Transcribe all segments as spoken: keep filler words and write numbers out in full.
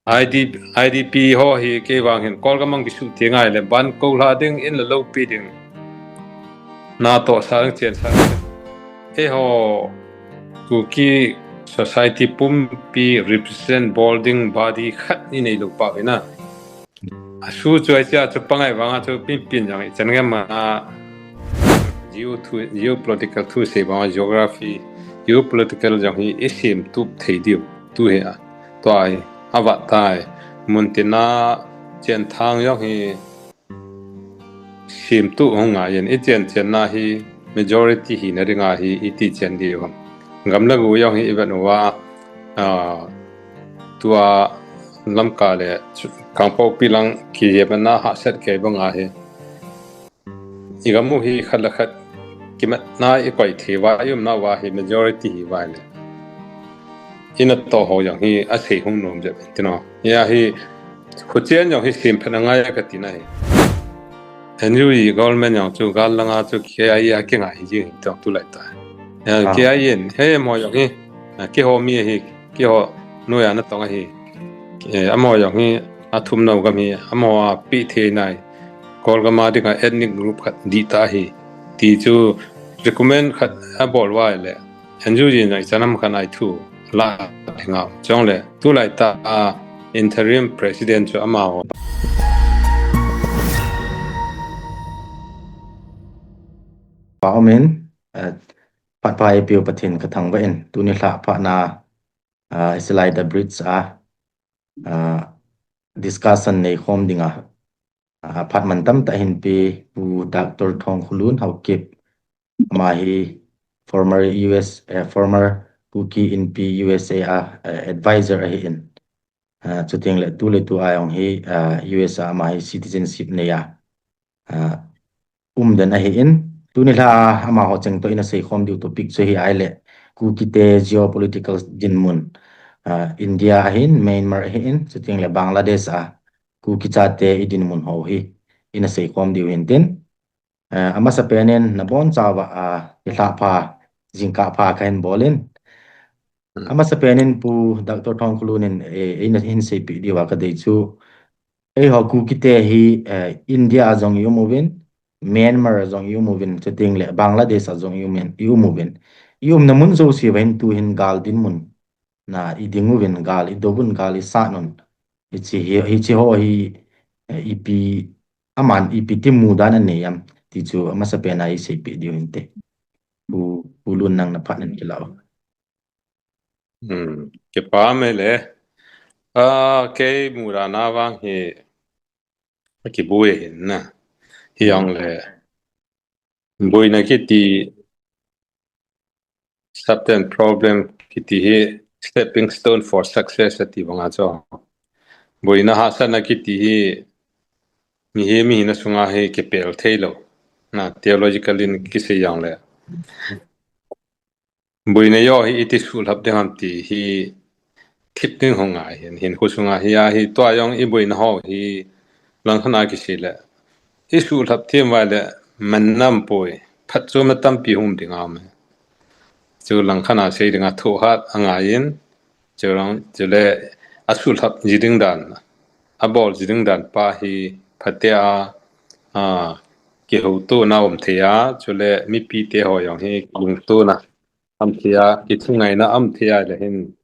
I D, I D P ho hi kei vang hin Kolgam a kisuh thei ngai le, ban ko hla ding, in le lou pe ding. Na to sa ding, chen sa ding. Eiho Kuki society pumpi represent bol ding body khat i nei lou pa hi na. A su chu ai cha chu pangai vang a chu pin pin jang i chan ngam a geo thu, geopolitical thu sei vang a geography, geopolitical jang hi i sim tup thei diu tu hi a. Tua hi a vat tai. Mun tin a chen thang jong hi sim tu hung ngai in i chen chen na hi majority hi na ring a hi i ti chen diu ham. Gam le gu jong hi i vet uva, ah, tua Lamka le chu-, Kangpokpi lang ki he ba na ha set kei bang a hi. I gam u hi khat le khat kimat na i koi thei va, i um na va hi majority hi va le. I na to ho jang hi a sei hung nom jep ti no. Ya hi, khu chen jang hi sim phen a ngai a ka ti na hi. N U G government jang chu gal langa chu K I A a ki ngai hi jing hi tong tu lai ta. Ya, Ah. K I A in, he mo jang hi, ah, ki ho mi hi, ki ho nu ya na tong a hi. Eh, amo jang hi, a thum nau gam hi, amo a pi thei nai. Kolgam a ding a ethnic group khat di ta hi. Ti chu recommend khat a bol vai le. N U G na i chanam khan ai thu la ding a. Chong le, tu lai ta a interim president chu ama ho. Pa omin, eh, Patpa ipiu Pathen ka thangvah in, tuni lha pha na, ah, Isilai the bridge a, ah, discussion nei khom ding a, ah, phat man tam ta hin pi Pu Doctor Thongkhulun Haokip, ama hi former U S, eh, former Kuki Inpi U S A a, eh, advisor ahi in. Ah, chuting le tu le tu a jong hi, ah, U S a ama hi citizenship nei a, ah, um den ahi in. Tuni lha ama ho cheng to in a sei khom diu topic chu hi ai le Kukite geopolitical dinmun, ah, India ahin, Myanmar ahin, chuting le Bangladesh a Kuki chate i dinmun ho hi in a sei khom diu hin tin. Eh, amasa penin na bon chawa a, i lha pha, jingkah pha ka hin bol in. Hmm. Amasa penin Pu Doctor Thongkhulun in, eh, in, in sei pi diu a ka dei chu. Eiho Kukite hi, eh, India a jong i um uvin, Myanmar a jong i um uvin, chuting le Bangladesh a jong i um in, i um uvin. I umna mun jouse va hin tu hin gal dinmun na i ding uvin, gal i do uvin, gal i sat un. Hichi hi, hichi ho hi, eh, ipi, aman ipi ti mudan a nei am ti chu amasa pen a i sei pi diu hin te. Pu, Pu Lun nang na phat nan ki lau. Hmm, kipa mai le. Ah, kei mudan a vang hi, a kibui hin na. Hi jong le. Buina kiti, certain problem kiti hi stepping stone for success ati banga chu. Buina hahsatna kiti hi mihem, mihem na sunga hi kipel thei lou. Na theological in kisei jong le. Buina jo hi iti suhlhap ding ham ti hi thip ding hung ngai hin, hin khu sunga hi a hi tua jong i buina ho hi langkhat a kisei le. I suhlhap thim vai le man nam poi, phatchomna tampi hung ding a um e. Chu langkhat a sei ding a thu hat a ngai in, chu lang, chu le a suhlhap ji ding dan, a bol ji ding dan pa hi phatea, a, kihouto na um thei a, chu le mipi te ho jong hi kihouto na um thei a, kithungaina um thei a le hin.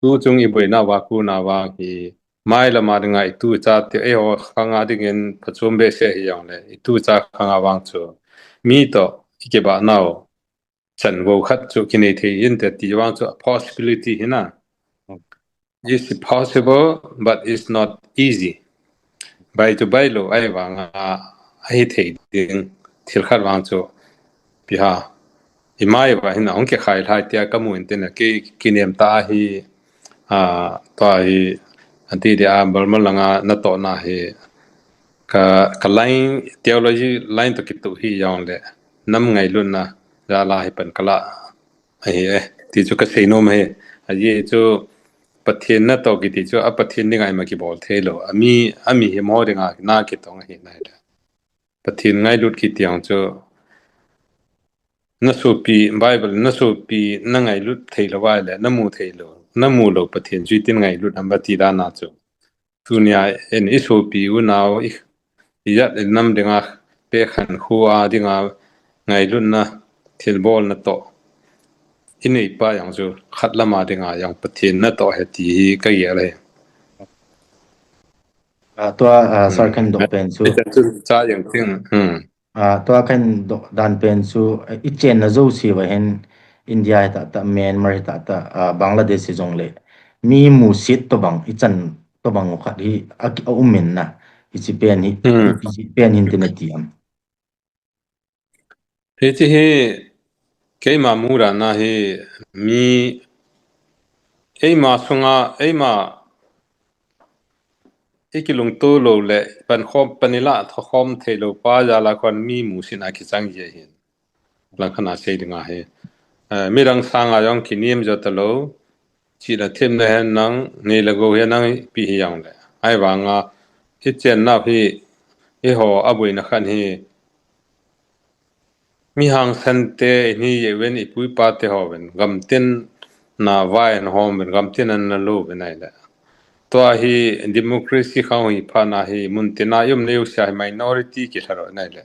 Tu chung i buina va khu na vang hi, mai lama dinga i tu cha te eiho khanga dingin phachom behseh hi jong le, i tu cha khanga vang chu. Mi to i kibah nau chan vo khat chu kinei thei in te ti vang chu a possibility hi na. It's possible, but it's not easy. Bai chu bai lou, ahivanga ahi thei ding thil khat vang chu pi ha. I mai va hin a hung kikhai lhai tia ka mu in tin a ki, kinem ta hi, a, tua hi, anti dia Burma langa na tohna hi, ka, ka line, theology line to kitu hi jong le, nam ngailutna jal a hi pan ka la ahi e, ti chu ka sei nom e. Ahi chu Pathen na to kiti chu a Pathen dinga ima kibol thei lou. A mi, a mihem ho dinga na kitong ahi nai le. Pathen ngailut kiti ang chu na sopi, Bible na sopi na ngailut thei lou vai le, na mu thei lou. namu lou Pathen chu itin ngailut ham ti dan a chu. Tunia in isopi unau i, ijat inam dinga pe khan khu a dinga ngailutna thilbolna toh inei pa jong chu khat lama dinga jong Pathen natoh ahi ti hi kagel ahi. Ah, tua, ah, Sir, kahin doh pen chu. Cha jeng ting. Hmm. Ah, tua kahin doh dan pen chu, eh, ichenna jouse uva hin India hita ta, Myanmar hita ta, ah, Bangladesh hijongle mi musit tobang, ichan tobang u khat hi a, aum in na, hiche pen hi, hmm, hiche pen hin tin nati am? Hiche hi keima mudan a hi mi eima sunga, eima ikilungto lou le pankhom, panila thokhom thei lou pa jal a kon mi musit a kichang ji ahin. Langkhat a sei ding ahi. Eh, midang sanga jong kinem jo talou, chihna themna hen lang, nei le gou hen lang ipi hijongle. Ahivanga ichennau hi, eiho aboina khat hi, mi hangsan te, ini ye ven, ipu ipa te ho ven, gamtin na vai na hom ven, gamtin na lo ven ahile. Tua hi democracy khang hi phat na hi, muntina ium neo sia hi minority kilha ro na ahile.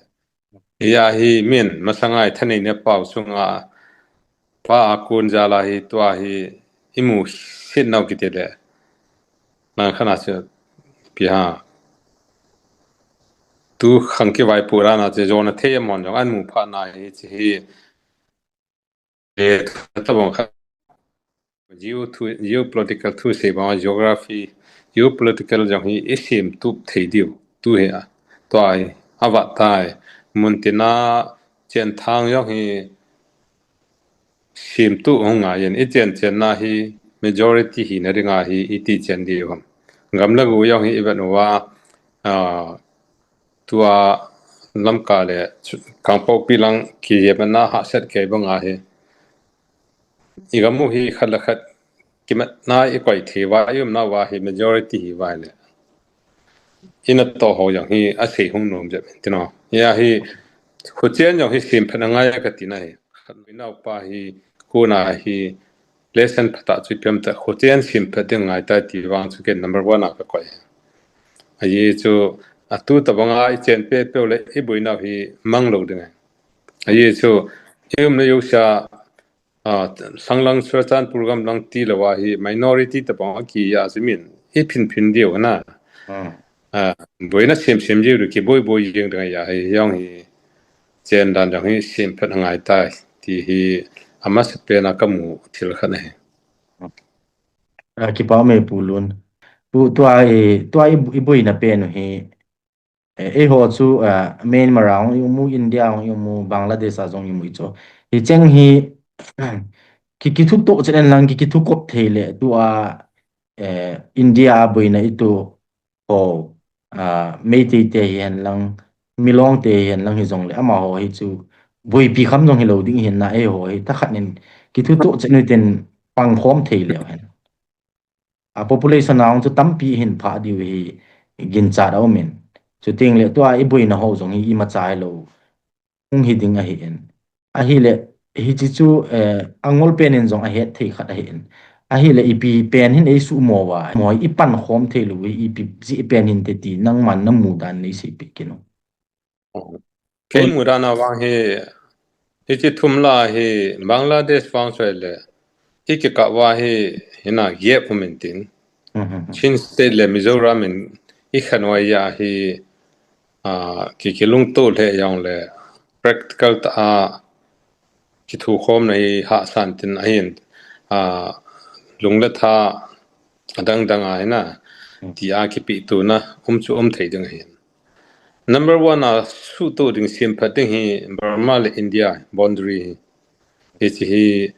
Hia hi min, masanga i thanei ne pau sunga, pa a kun jal a hi, tua hi, imu sit nau kiti le. Langkhat a chu, pi ha. Tu khang kivaipo dan a chu, jona thei amon jong, amu phat na hi, chu hi. E, tabang kha. Geo thu, geopolitical thu sei bang, geography, geopolitical jong hi isim tup thei diu, tu hi a. Tua hi, avat tai, muntina chenthang jong hi sim tup hung ngai in, ichen chenna hi majority hina dinga hi iti chen diu ham. Gam le go jong hi ivet uva, ah, tua Lamka le chu-, Kangpokpi lang kijepna hahsat kei banga hi. Igam u hi khat le khat kimatna ikoi thei uva, iumna uva hi majority hi uva le. Inatoh ho jong hi asei hung nom jep in tin o. Hia hi, khuchen jong hi simphat angai kati na hi. Khat inaupa hi, kona hi, lesson phatah chu ipi ham ta, khuchen simphat ding ngai tai ti vang chu ken number one a kakoi. Ajeh chu, atu tabanga ichen pehpeh u le, iboinau hi mang lou ding ahi. Ajeh chu, iumna jouse a, ah, Sanglang Churachandpur gam lang tilou a hi minority tabang a kiya chu min, iphin phin diu na. Hmm. Ah, boina sem sem diu, kiboi boi jeng ding ahi, hijong hi chen dan jong hi simphat angai tai, ti hi amasapen a kamu thil khat ahi. Ah, kipa um e Pu Lun. Pu, tua i, tua i, iboina pen u hi, eh, eiho chu, ah, Myanmar a hung i um u, India a hung i um u, Bangladesh a jong i um u i chu. Hicheng hi, ki, kithutoh chet in lang, ki, kithukop thei le, tua, eh, India a boina itu ho, ah, Meitei te hihen lang, Milong te hihen lang hijongle, amaho hi chu, boipi kham jong hilou ding hin na, eiho hi, thakhat in, kithutoh chet u tin pangkhom thei leu hen. A population a hung chu tampi hin phah diu hi ginchat a um in. Chuteng le tua iboina ho jong hi imacha hilou hung hi ding ahi in. Ahile, hiche chu, eh, angol pen in jong ahet thei khat ahi in. Ahile ipi pen hin eisuhmo uva, mo ipankhom thei lou hi ipi jeh pen hinte ti nangman namu dan neiseipeh kit o. Kei mudan a vang hi, hiche thum lah a hi Bangladesh vang chu ahile, ikikah uva hi, hina gap um in tin. Mhm. Chin State le Mizoram in ikhen uva hi, ah, ki, kilungto lheh jongle practical tah a kithukhomna hi hahsa in tin ahin, ah, lung le tha adang dang a hina, hmm, ti a kipehtona um chu um thei ding ahin. Number one a suhtoh ding, simphat ding hi Burma le India boundary hi. Hiche hi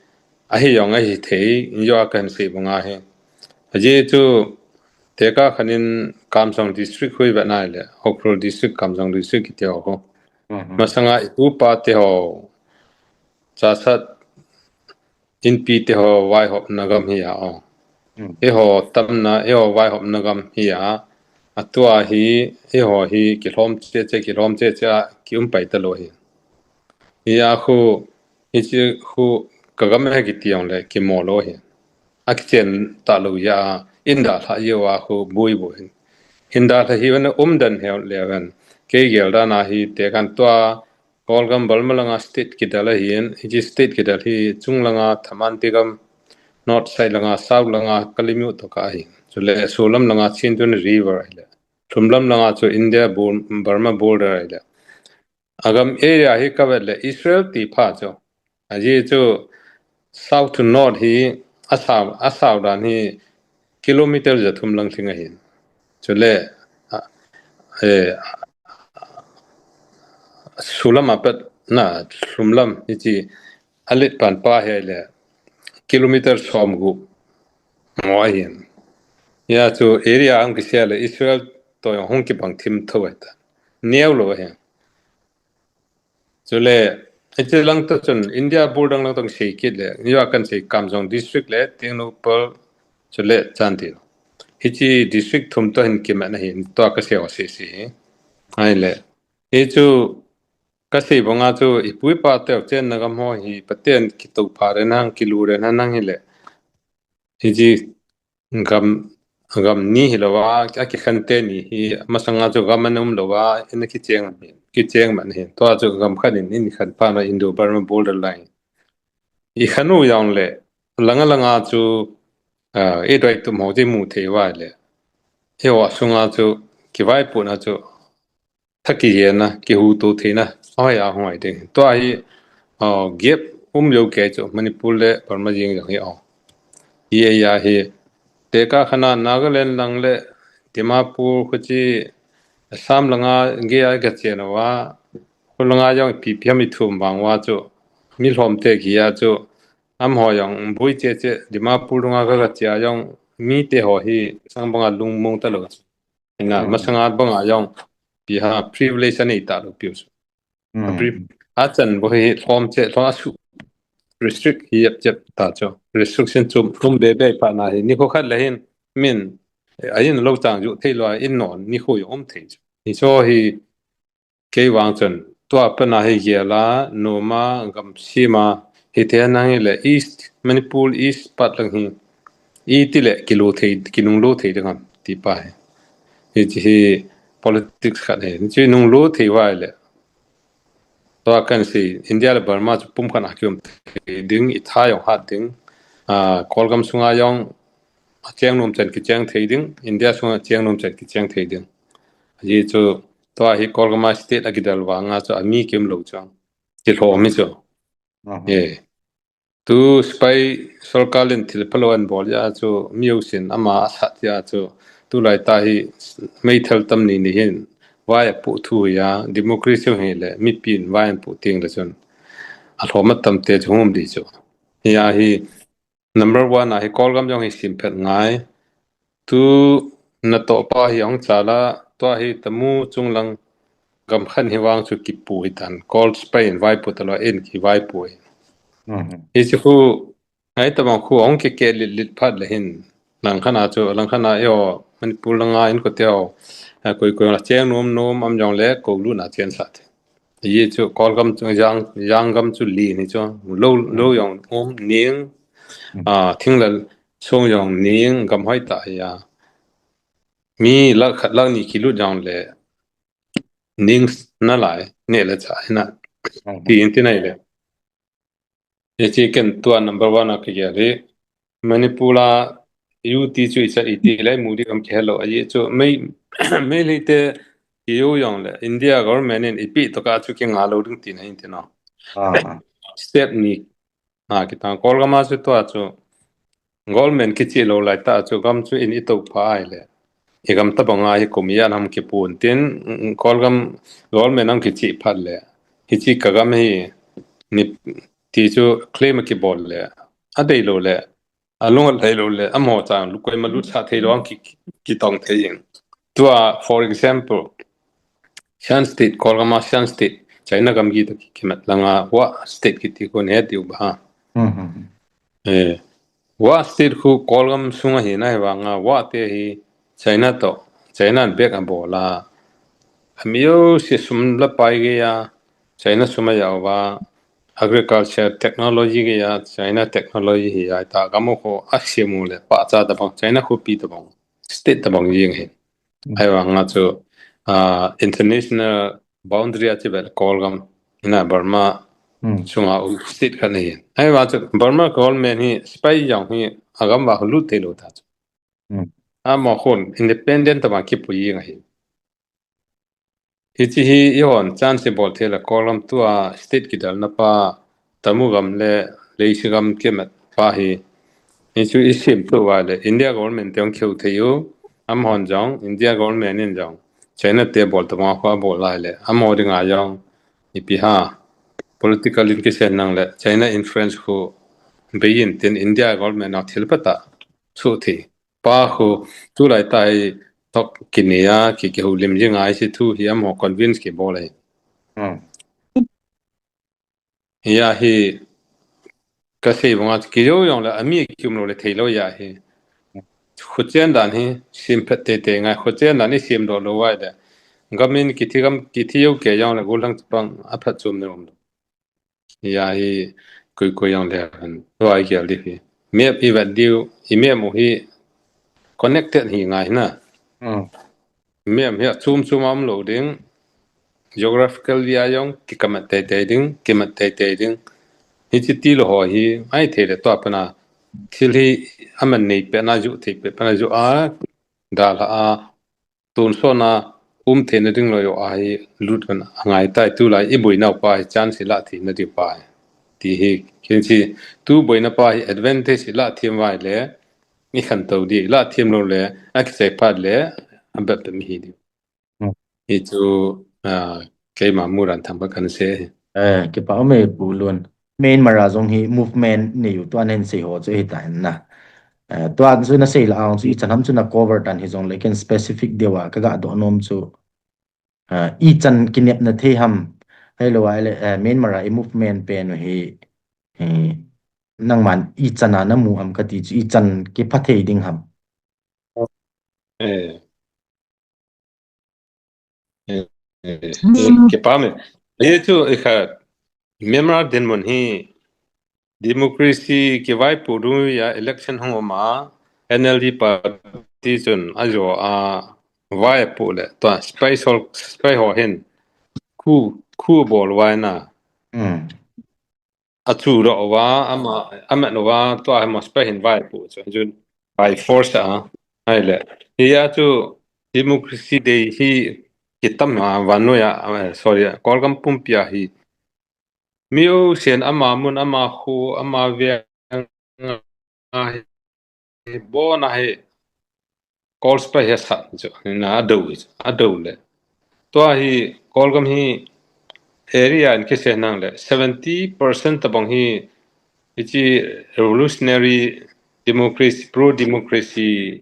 ahi jong ahi thei, injo a kahin sei banga hi. Ajeh chu tekah khat in Kamjong District khu ivet na ahile, Ukhrul District, Kamjong District kiti ho khu. Mhm. Masanga ipu ipa te ho, Chassad Inpi te ho vaihopna gam hi a o. Hmm. Eiho tamna, eiho vaihopna gam hi a. Atua hi, eiho hi kilhom cheche, kilhom cheche a kium pai talou hi. Hia khu, hiche khu kagam ahi kiti jongle kimo lou hi. akichen talou jeh a, in dalha jeh uva khu boi boi hin. Hin dalha hi vena umden heu leuhen. Kei gel dan a hi tekhan tua, Kolgam Burma langa state kidel ahin, hiche state kidel hi chung langa Thaman Tigam, north side langa, south langa Kalaymyo toh kah ahin. Chule solam langa Chindwin River ahile. Lhumlam langa chu India bor-, Burma border ahile. Agam area hi kavet le Israel ti pha chu. Ajeh chu south to north hi asao, asao dan hi kilometer jathum lang lhing ahin. Chule, a, eh, solam apat na lhumlam hiche alet pan pa hi le kilometer somgup ngo ahin. Hia chu area ang kisei le Israel toh jong hung kibang thim tho ahitan. Neo lou ahin. Chule, hiche lang toh chun India border lang toh sei kit le, niva kan sei Kamjong district le Tengnoupal, chule Chandel. Hiche district thum toh hin kimat na hin, tua kasei ho sese. Ahile. Hichu kasei banga chu ipu ipa teu chenna gam ho hi Pathen kitoh pha re nang, kilu re nang hile. Hiche gam, gam ni hilouva, akikhen teni hi, masanga chu gam ana um louva, ina kicheng, kicheng man hi. Tua chu gam khat in, in khen pha na Indo-Burma border line. Ikhen u jongle, langa langa chu, ah, idoi tum ho chu imu thei uva le. Eiho sunga chu, kivaipohna chu, tha kijenna, kihuhto theina, ahoi a hung hi ding. Tua hi, ah, gap um jou kei chu, Manipur le Burma jeng jong hi, ah. Hi, hi, hi, tekah khat a Nagaland lang le Dimapur khu chu Assam langa gei a kachen uva, khu langa jong ipi ipi ham ithum vang uva chu, mi lhom te gei a chu, amaho jong boi che che, Dimapur langa ka, kache a jong, mite ho hi, sang banga lungmong talou chu. Ina, masanga banga jong, ipi ham, privilege anei talou piu chu. A pri-, achan bou hi lhom che, lhom a su restrict hi jep jep ta chu. Restriction chu um be be pha na hi. Nikho khat le hin min, eh, a in lou chang ju thei lou a in non nikho jong um thei chu. Hichu hi kei vang chun tua pat na hi gel a, nom a, gam sem a, hithei nang hile East, Manipur East pat lang hi. Iti le kilu thei, kinunglu thei ding ham, ti pa hi. Hiche hi politics khat hi. Hiche nunglu thei uva le. Tua kan sei, India le Burma chu pumkhat a kium thei ding, itha jong hat ding. Ah, Kolgam sunga jong, acheng nom chan kicheng thei ding, India sunga cheng nom chan kicheng thei ding. Ajeh chu, tua hi Kolgam a state akidel vanga chu, ami kium lou chu. Kilhom hi chu. Eh. Tu spy sorkar in thil phalou ahin bol jeh a chu mi jousen ama asat jeh a chu tulai tah hi meithal tam ni ni hin vai apoh thu hi a democracy hi le mipin vai ahin poh teng le chun alhom atam te chu hung um di chu. Hia hi number one a hi Kolgam jong hi simphet ngai. Tu natoh pa hi ahung chal a, tua hi Tamu chunglang gam khat hi vang chu kipu hitan, Kol spy in vaipu talou in kivaipu hi. Hichu khu, ai tabang khu ahung kikeh lit lit phat le hin, langkhat a chu, langkhat a eiho, Manipur langa inkote ho, a koi koi la cheng nom nom, am jong le kou lut na chen sah te. Ajeh chu Kolgam chu jang, jang gam chu li ni chu, lou, lou jong um ning, a, thing le song jong ning, gam hoi tah hi a. Mi lakh khat lakh ni kilut jong le ning nalai, neh le chah hina. Ti in ti nai le. Hiche ken tua number one a kagel hi. Manipur a U T chu ichat iti le mu di gam kihelou. Ajeh chu mei, Meitei te kiu jong le India government in ipi toh kah chu kinga lou ding tina in ti no. Step ni. A, kitang Kolgam a chu tua chu government kichih lou lai tah chu gam chu in itoh pha ai le. Igam tabang a hi kum ijat ham kipun tin, Kolgam government ham kichih phat le. Hiche kagam hi ni ti chu claim akibol le. Adei lou le. Alung alhai lou le. Amaho chang lukoi ma lut sa thei lou ang ki, ki, kitong thei jing. Tua, for example, Shan State, Kolgam a Shan State, China gamgi toh kimat langa, Wa State kiti khu nahet diu ba. Eh, Wa State khu Kolgam sunga hina hi vanga, Wa te hi China toh, China in bek abol a. Ami jouse sum le pai gei a, China sum ajao va, agriculture technology geiya, China technology hi a, ta gam u khu a siam u le, pahcha tabang, China khopi tabang, state tabang jeng hi. Mm. Ahivang a chu, ah, international boundary a chu vel Kawlgam, ina Burma, Mm. sunga um state khat ahi. Ahivang chu Burma government hi spy jong hi agam uva khu lut thei lou ta chu. Mm. Amaho khun independent tabang kipui jeng ahi. Hiche hi eihon chance bol thei le Kawlgam tua state kidalna pa, Tamu gam le Leishi gam kimat pa hi. Hichu i siam tou uva le India government te hung kihou thei u. Amahon jong, India government in jong China te bol tabang khu abol lai le. Amaho dinga jong ipi ham. Political in kisei nang le China influence khu bei in tin India government a thil phatah suh thei. Pa khu, tulai tah hi thok kinei a, ki, kihoulim jing a, hiche thu hi amaho convince kibol ahi. Hmm. Hia hi, kasei banga, kijou jong le, ami kium lou le thei lou ahi. Khochen dan hi, siam phat teitei ngai, khochen dan hi siam doh lou uva le. Gam in kithi gam, kithi jou kei jong le, gollhang chapang, aphatchomna um lou. Hia hi koi koi jong le hen. Tua hi kial di hi. Map i vet diu, i map u hi connected hi ngai na. Hmm. Map hi achom chom a um lou ding. Geographical view a jong kikamat teitei ding, kimat teitei ding. Hiche tilou ho hi, ahithei le tua pana. Thil hi aman nei pet na ju, thei pet pana ju a, dalha a, tonsot na um theina ding lou jou a hi lut hon angai tai, tulai i boina pa hi chance i la theina diu pa hi. Ti hi, kin chi, tu boina pa hi advantage i la them uva le, i khantou di, la them lou le, akichai phat le, abep mi hi di. Hmm. Hichu, ah, keima mudan themkhat kahin sei. Eh, kipa ume Pu Lun. Myanmar a jong hi movement nei u tua nahin sei ho chu hitan na. Eh, tua chu nasei lah a chu ichan ham chu na cover tan hijongle ken specific deuva kaga doh nom chu. Eh, ichan kinepna thei ham. Ahilou le, eh, Myanmar a i movement pen u hi, eh, nangman ichan a namu ham kati chu ichan kipha thei ding ham. Eh. Eh, eh, eh, kipa me. Hichu, eh, kha, Myanmar dinmun hi democracy kivaipoh dungjui a election hung um a, N L D party chun ajo a vaipoh le, tua spy sol, spy ho hin, coup, coup bol uva na. Hmm. Achu doh uva, ama, amat uva, tua hi mo spy hin vaipoh chu, chun by force a, ahile. Hia chu democracy day hi kitam a, vannoi a, eh, sorry, Kawlgam pumpi a hi. Mi jousen ama mun, ama kho, ama veng a hi, bon a hi, Kawl spy hi asat chu, na adou hi chu, adou le. Tua hi, Kawlgam hi area in kisei nang le, seventy percent tabang hi, hiche revolutionary democracy, pro-democracy,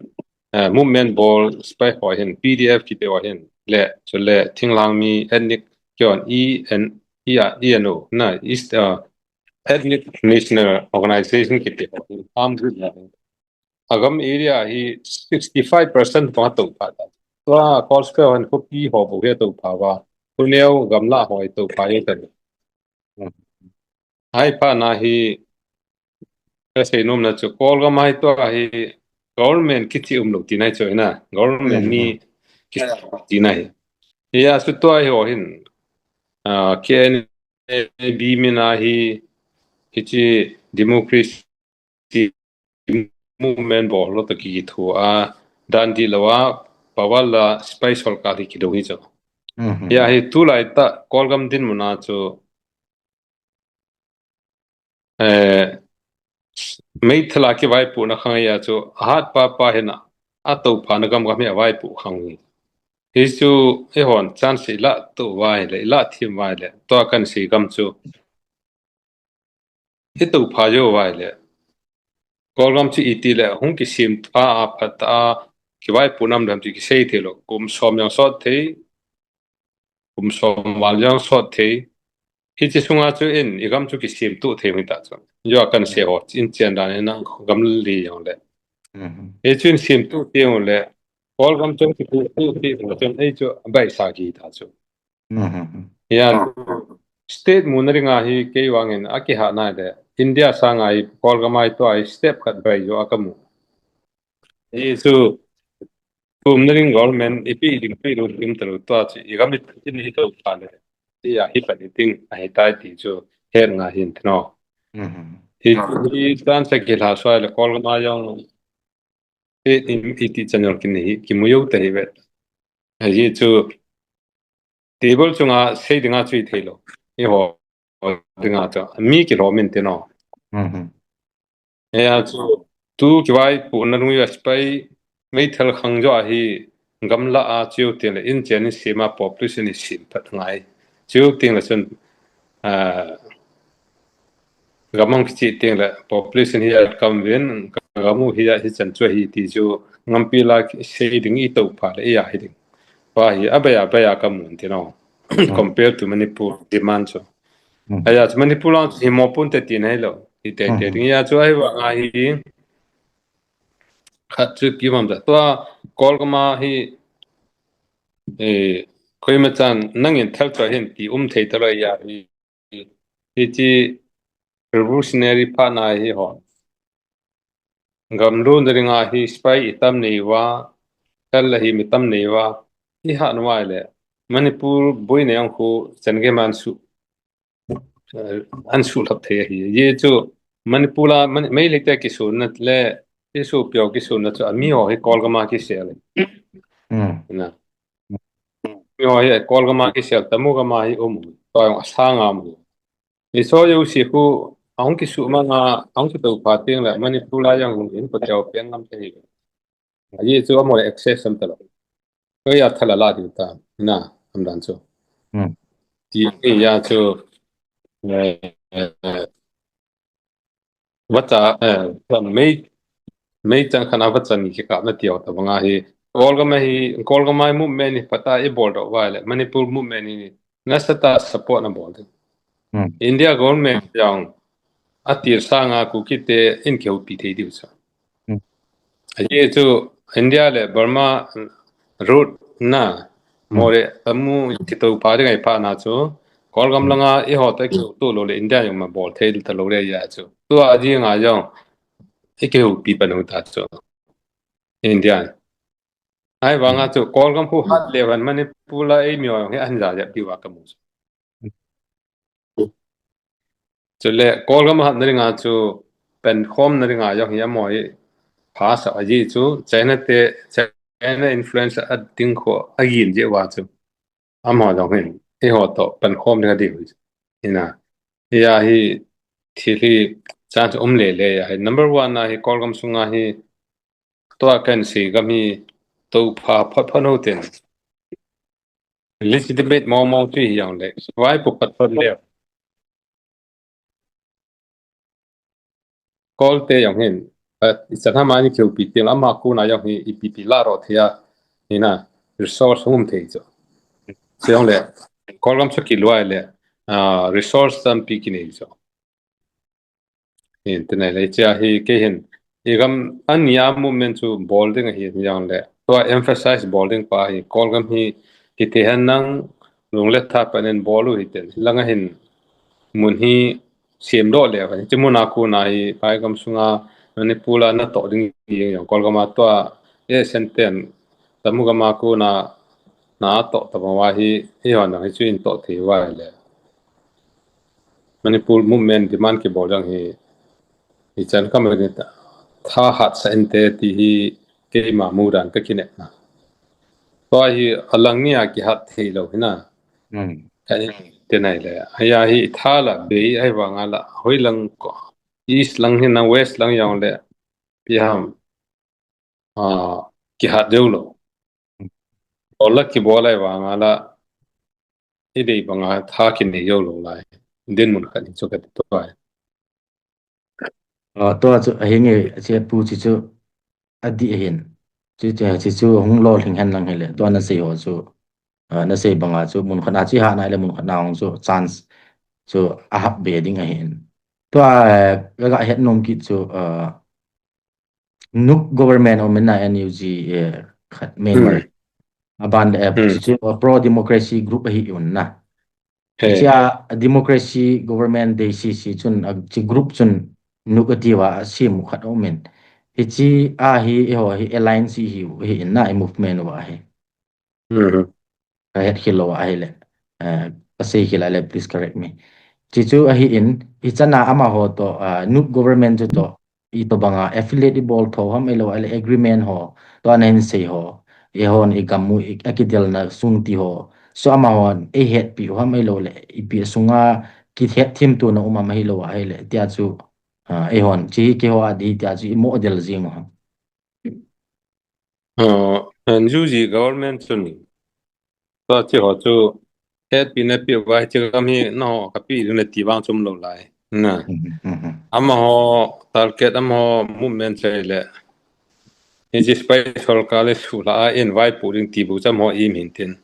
eh, movement bol spy ho hin, P D F kiti ho hin, le, chule, thinglhang mi ethnic, kion, E N, E, E N O, na, East, eh, Ethnic National Organization kiti ho hin, armed group na hin. Agam area hi sixty-five percent bang atoupha ta. Tua Kawl spy hon khopi ho bou hi atoupha uva. Khoneo gamlah ho atoupha jeng tan. Ahiphat na hi, kasei nom na chu, Kawlgam a hi tua hi government kichi umlou tina hi chu na. Government mi kichi tina hi. Hia chu tua hi ho hin, ah, K N A B min a hi, hiche democracy movement bol lou toh kikithu a, dan dihlou a, power la spy sorkar hi kidou hi chu. Mhm. Hia hi tulai tah Kawlgam dinmun a chu, eh, meithal a kivaipohna khang hia chu, ahat papa hin a, atouphana gam gam hi avaipoh khang hi. Hichu, eihon chance ilah tou uva le, ilah them uva le, tua kahin sei gam chu. Itoupha jou uva le. Kawlgam chu iti le, hung kisem pha a phat a, kivaipoh nam dam chu kisei thei lou. Kum som jong sot thei, kum som val jong sot thei. Hiche sunga chu in, igam chu kisemtoh thei hita chu. Jou a kahin sei ho, in chen dan in nang gam li jong le. Mhm. Hichu in semtoh thei jong le. Kawlgam chu kitoh thei jong le, chun ei chu abaisa kit ta chu. Mhm. Hia, state muna dinga hi kei vangin akiha nai le, India sanga hi Kolgam a hi tua hi step khat bai jo a kamu. Hichu, tumna ding government ipi ding pi lut ding talu tua chu, i gam i, i ni to pa le, i a hi pa ni ding, ahi tai ti chu, het nga hin tino. Mhm. Hi, hi tan sa ki la soi le Kolgam a jong, i, i, i ti channel kin hi, kimu yo ta hi ve. Hi chu, table chunga sei dinga chu i thei lo. I ho dinga chu, mi kilom in tino. Mhm. Hia chu, tu kivaipohna lung U S pai, meithal khang jo ahi, gamla a chiu tin le, in chen in sima population i sim phat ngai. Chiu tin le chun, ah, gamang kichi tin le, population hi a kam vin, gamu hi a hi chan chu hi ti chu, ngampi la sei ding i to pha le, i a hi ding. Pa hi, a bai a, bai a kamun tino. Mm. Compare to Manipur demand chu. Mm. Hia chu Manipur lang chu hi mo pun te tin hai lo. Hi te te Mm. ding hia chu ahi vang a hi. Khat chu kimam da. Tua Kolgam a hi, eh, koima chan nangin thal tua hin ti um thei ta lo hia hi. Hi chi revolutionary phat na hi ho. Gamlutna dinga hi spy i tam nei va, thal la hi mi tam nei va, i ha nu ai le. Manipur boina jong khu chan ge man su. Eh, an su lhap thei ahi. Ye chu Manipur la, Man-, Meitei te kisunna le, i su pio kisunna chu, a mi ho hi Kolgam a kisel. Hmm. Na. Mi ho hi Kolgam a kisel, Tamu gam a hi um. Tua jong a sang a mu. I so yo si khu, a hung kisu ma nga, a hung kitu pha ting le, Manipur la jong hung in ko teo piang ngam te hi. Ahi chu amo le access am ta lo. Ko ya thala la diu ta. Na, am dan chu. Hmm. Ti ni ya chu, eh, eh, vacha, eh, mei, mei chang khana vacha ni ki ka na ti o ta banga hi. Kolgam hi, Kolgam hi movement ni pata i bol do vai le. Manipur movement ni nasa ta support na bol de. Hmm. India government jong a tir sanga Kuki te in kihoupi thei diu chu. Hmm. Ahi chu India le Burma road na, Hmm. mo le Tamu kito pa ding ai pa na chu Kolgam langa i ho ta kihou tu lo le India jong ma bol thei ta lo le ya chu. Tua ding a jong i kihoupi pa nu ta chu. India. Ai vang a Hmm. chu Kolgam khu hat le van Manipur la ei mi jong hi an ja ja pi va ka mu chu. Chule, Kolgam a hatna dinga chu, pankhomna dinga jong hi amo hi, phasa ahi chu, China te, China influence a ding kho, a gin je wa chu. Amo jong hin, i ho to, pankhom dinga diu. Ina, iya hi, thil hi, chan chu um le le, ya hi. Number one a hi, Kolgam sunga hi, tua kan si gam hi, to pha, phat phat ho ten. Legitimate mo mo ti hi jong le. Vai pu pat pat le. Kol te jong hin. But i chan hama ni keu pi ting ama ku na jong hi i pi pi la ro thia. Hi na resource hum thei chu. Chu jong le. Kolgam chu ki luai le. Ah, resource tam pi ki nei chu. Hin, tinai le chia hi kei hin. I gam ania movement chu bol ding ahi jong le. Tua emphasize bol ding pa hi Kolgam hi kiti hen nang lung le tha panin bol u hi ten. Langa hin mun hi siam doh le. Chi mun a ku na hi Paigam sunga Manipur la na to ding hi jong Kolgam a tua e sen ten Tamu gam a ku na na to ta wa hi hi hon hi chu in to thei wa le. Manipur movement demand kibol jong hi, hi chan kam ni ta, tha hat sa inte ti hi keima mu dan ka kine na. Tua hi alang ni a kihat thei lo hi na. Hmm. Ka ni te nai le. Aya hi tha la bei ai vang a la hoi lang ko. East lang hi na west lang jong le. Pi ham. Ah, kihat deu lo. Bol la kibol ai vang a la. I dei banga tha kinei jou lou lai. Dinmun khat hi chu ka ti tuai. Ah, tua chu ahi nge, che pu chi chu a di ahin. Chu, chu, chu, chu hung lolhing hen lang hile. Tua na sei ho chu, ah, na sei banga chu mun khat na chi ha nai le mun khat na hung chu chance chu a hap be ding ahin. Tua, eh, ka ga het nom kit chu, ah, N U G government um in na N U G, eh, khat Myanmar. Hmm. Aban, eh, Hmm. chu, uh, pro democracy group ahi un na. He. Hichea democracy government dei sese chun, a, chi group chun NUG atiuva asem u khat aumin. Hichea hi, eiho hi alliance hi, hi in na i movement uva hi. Mhm. Kahet khel lou ahile. Eh, kasei khel a le, please correct me. Chuchu ahin, hichana amaho toh, ah, NUG government chu toh, itobanga affiliate ibol tho ham ahilou le agreement ho, toh ana hin sei ho, eihon igam u, i, akidelna sung ti ho. So amahon eihetpi u ham ahilou le, ipi sunga kihet thim tuna um ham ahilou ahile, tia chu, ah, eihon, chi hi keiho a di tia chu imo del jing u ham. Uh, NUG government chun, tua chi ho chu, hetpi na pi uva, chi gam hi, no, kapi ding na ti vang chom lou lai. Na. Mhm, mhm. Amaho target, amaho movement chai le. Hichi spy sorkar le sula a in vaipo ding ti bu cham ho im hin tin.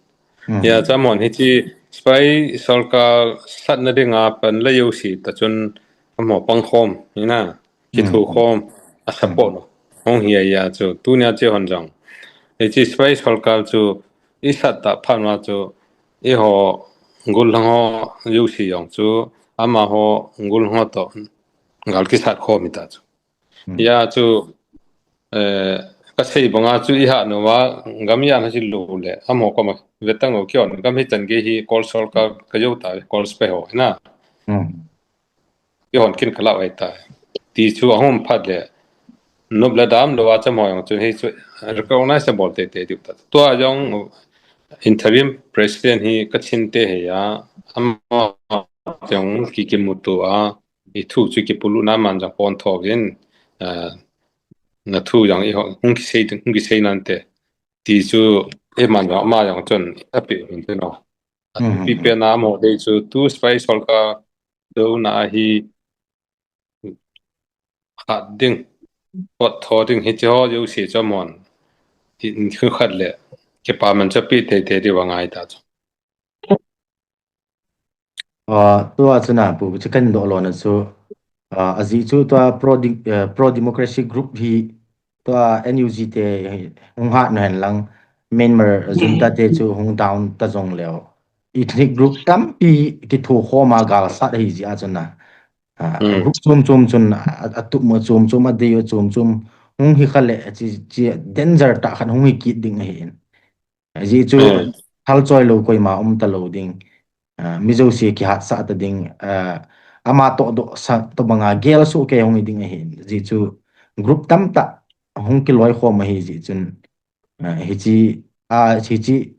Mhm. Ya cham hon hichi spy sorkar satna dinga pan le yo si ta chun amaho pang khom, ina. Kithu khom, a support lo. Hung hi a ya chu, tunia chi hon jong. Hichi spy sorkar chu, i sat ta phan uva chu, eiho gul lang ho U C jong chu, amaho gul lang ho toh, gal kisat khom hi ta chu. Hmm. Ya chu, eh, kasei banga chu i ha nova, gam ya na chi lo le, amaho koma, vetang o kion, gam hi chan gei hi, kol sorkar ka yo ta, kol spy ho, na. Hmm. Eihon kin kala vai ta. Ti chu ahung phat le. Nop le dam lou a cham ho jong chun hi chu recognizable teitei diu ta. Tua jong interim president hi Kachin te hi a. Ama jong kikimuto a. I thu chu kipulu na man jong pon tho vin. Ah, na thu jong eiho, hung kisei, hung kisei nante. Ti chu eiman jong ama jong chun api hin te no. Mhm. Pi pe na mo dei chu tu spy sorkar dona hi hat ding, pot tho ding hi chi ho U C chom hon. Hi, hi khat le, kipa man chu pi teitei diu va ngai ta chu. Ah, tua chu na pu, chu kan doh lo na chu, ah, ajeh chu tua pro de-, eh, pro democracy group hi, tua N U G te hi hung hat na hen lang, Myanmar junta te chu hung down ta jong leo. Ethnic group tampi kitho khom a gal sat ahi jeh a chu na. Ah, hmm. Group chom chom chun a, a, a tup mo chom chom, a dei o chom chom. Hung hi kha le, chi, chi danger ta khan hung hi kit ding ahi in. Ajeh chu, hmm, hal choi lo koima um ta lo ding. Ah, mi jouse kihat sah ta ding. Ah, ama toh doh sa tobanga gel soh kei hung hi ding ahi in. Ajeh chu, group tamtah hung kiloi khom ahi jeh chun. Ah, hichi, ah, hichi,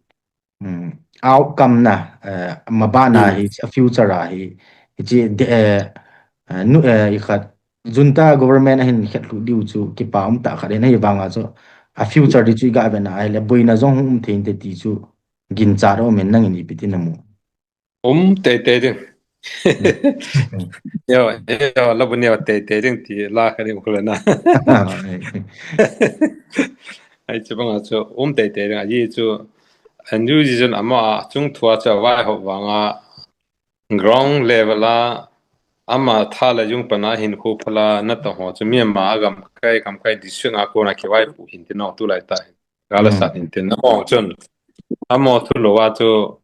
um, outcome na, eh, mabana, hmm, hi, a future a hi, hichi, de, eh, eh, nu, eh, i khat, junta government ahin khet lhu diu chu, kipa um ta khat in ahi vanga chu, a future di chu i ga ve na, ahile, boina jong hung um thei inte ti chu, ginchat um in nangin ipi ti na mu. Um teitei ding. Hmm. Yo, yo, la bu neo teitei ding ti la ka ding khula na. Ah, eh. Ai chu banga chu um teitei ding, ajeh chu N U G jun ama chung thua chu vai ho vanga ground level a ama tha le jung pana hin khu phala na ta ho chu mi ama a gam kai, gam kai district a kona kivaipo hin ti no tu lai ta. Gal a, hmm, sat hin tin. Amaho chun, amaho thu lou a chu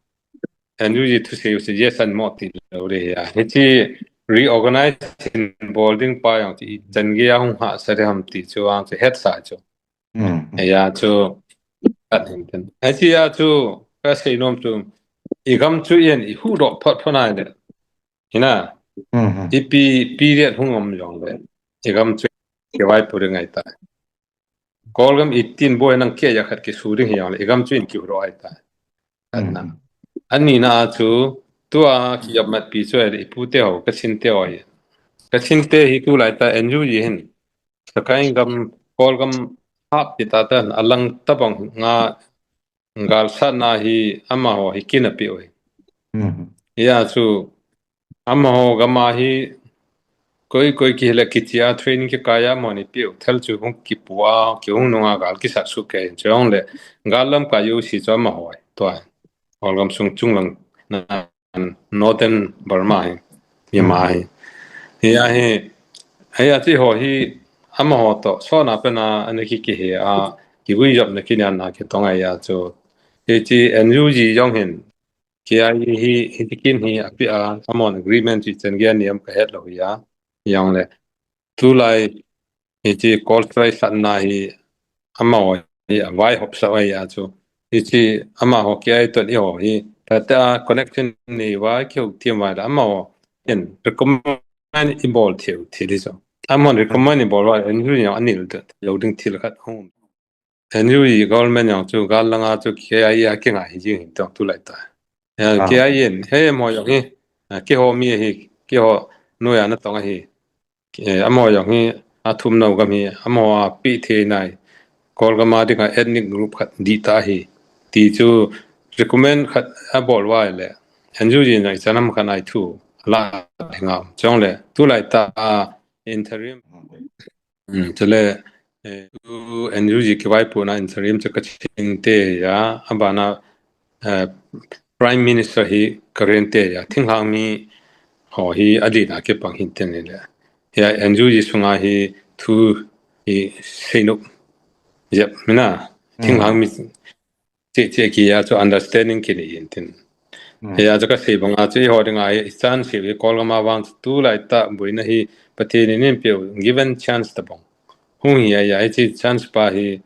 N U G thusei u chu yes an mo ti lou le ya. Hichi reorganize hin bol ding pa jong chu i chan gei a hung hahsa ding ham ti chu ang chu hetsa chu. Hmm. Ya chu at hin tin. Hichi a chu kasei nom chu i gam chu in i huhdoh phot phot nai le. Hina. Hmm, hmm. Ipi period hung um jong le. I gam chu kivaipo ding ngai ta. Kolgam eighteen boi nang kia ya khat kisu ding hi jong le, i gam chu in kihuhdoh ahi ta. Khat na. Hmm. Ani na chu, tua kijopmatpi chu ahi, i pu te ho, Kachin te ho hi. Kachin te hi tu lai ta, N U G hin. Sagaing gam, Kolgam hap ti ta ta, a lang tabang nga gal sat na hi, amaho hi kin a pe u hi. Hmm. Ya chu, amaho gam a hi, koi, koi kile kichia training kikai a moni piu, thal chu hung kipu a, kihung nung a gal kisat suh kei, chu hung le, gal lam ka U C chu amaho hi, tua. Kolgam sung chung lang na, Northern Burma hi, Myanmar hi. Hi a hi, hi a chi ho hi, amaho toh, so na pe na, ani ki ki hi a, kigui jop na ki na na ki tong a ya chu. Hichi N U G jong hin, K I A hi, hi tikin hi api a, amon agreement chi chen gei niam ka het lou hi a, yang le. Tulai, hi chi Kolsrai satna hi, amaho hi, avai hop sa ai a chu. Hi chi, amaho K I A toh eiho hi, ta ta connection nei va, ki ho tiam vai la, amaho, in, recommend i bol thiu, thi di chu. Amon recommend i bol va, en hu yang anil ta, lo ding thil khat hung. N U G government jong chu gal langa chu K I A a kingai hi jing hin tong tulai ta. Ya, Ah. K I A in, he mo jong hi, ah, keiho mi hi, keiho noiya natong ahi. Eh, amo jong hi, athum nau gam hi, amo a pi thei nai. Kolgam a dinga ethnic group khat di ta hi. Ti chu recommend khat abol vai le. N U G na ichan ham khat nai thu. La hingam. Chong le, tulai ta, ah, interim. Hmm, chule, eh, tu N U G kivaipohna interim chu ka ching te ya, abana, eh, Prime Minister hi ka ren te ya, thinglhang mi ho hi adin a kipang hin te ni le. Ya, N U G sunga hi thu hi seinop jep mina, thinglhang mi che, che ki ya chu understanding ki nei in tin. Hmm. Ya chu ka sei banga chu eiho dinga hi chance hi Kolgam a vang chu tulai ta boina hi Pathen in eipe u given chance tabang. Hung hi ya, ya, hi chi chance pa hi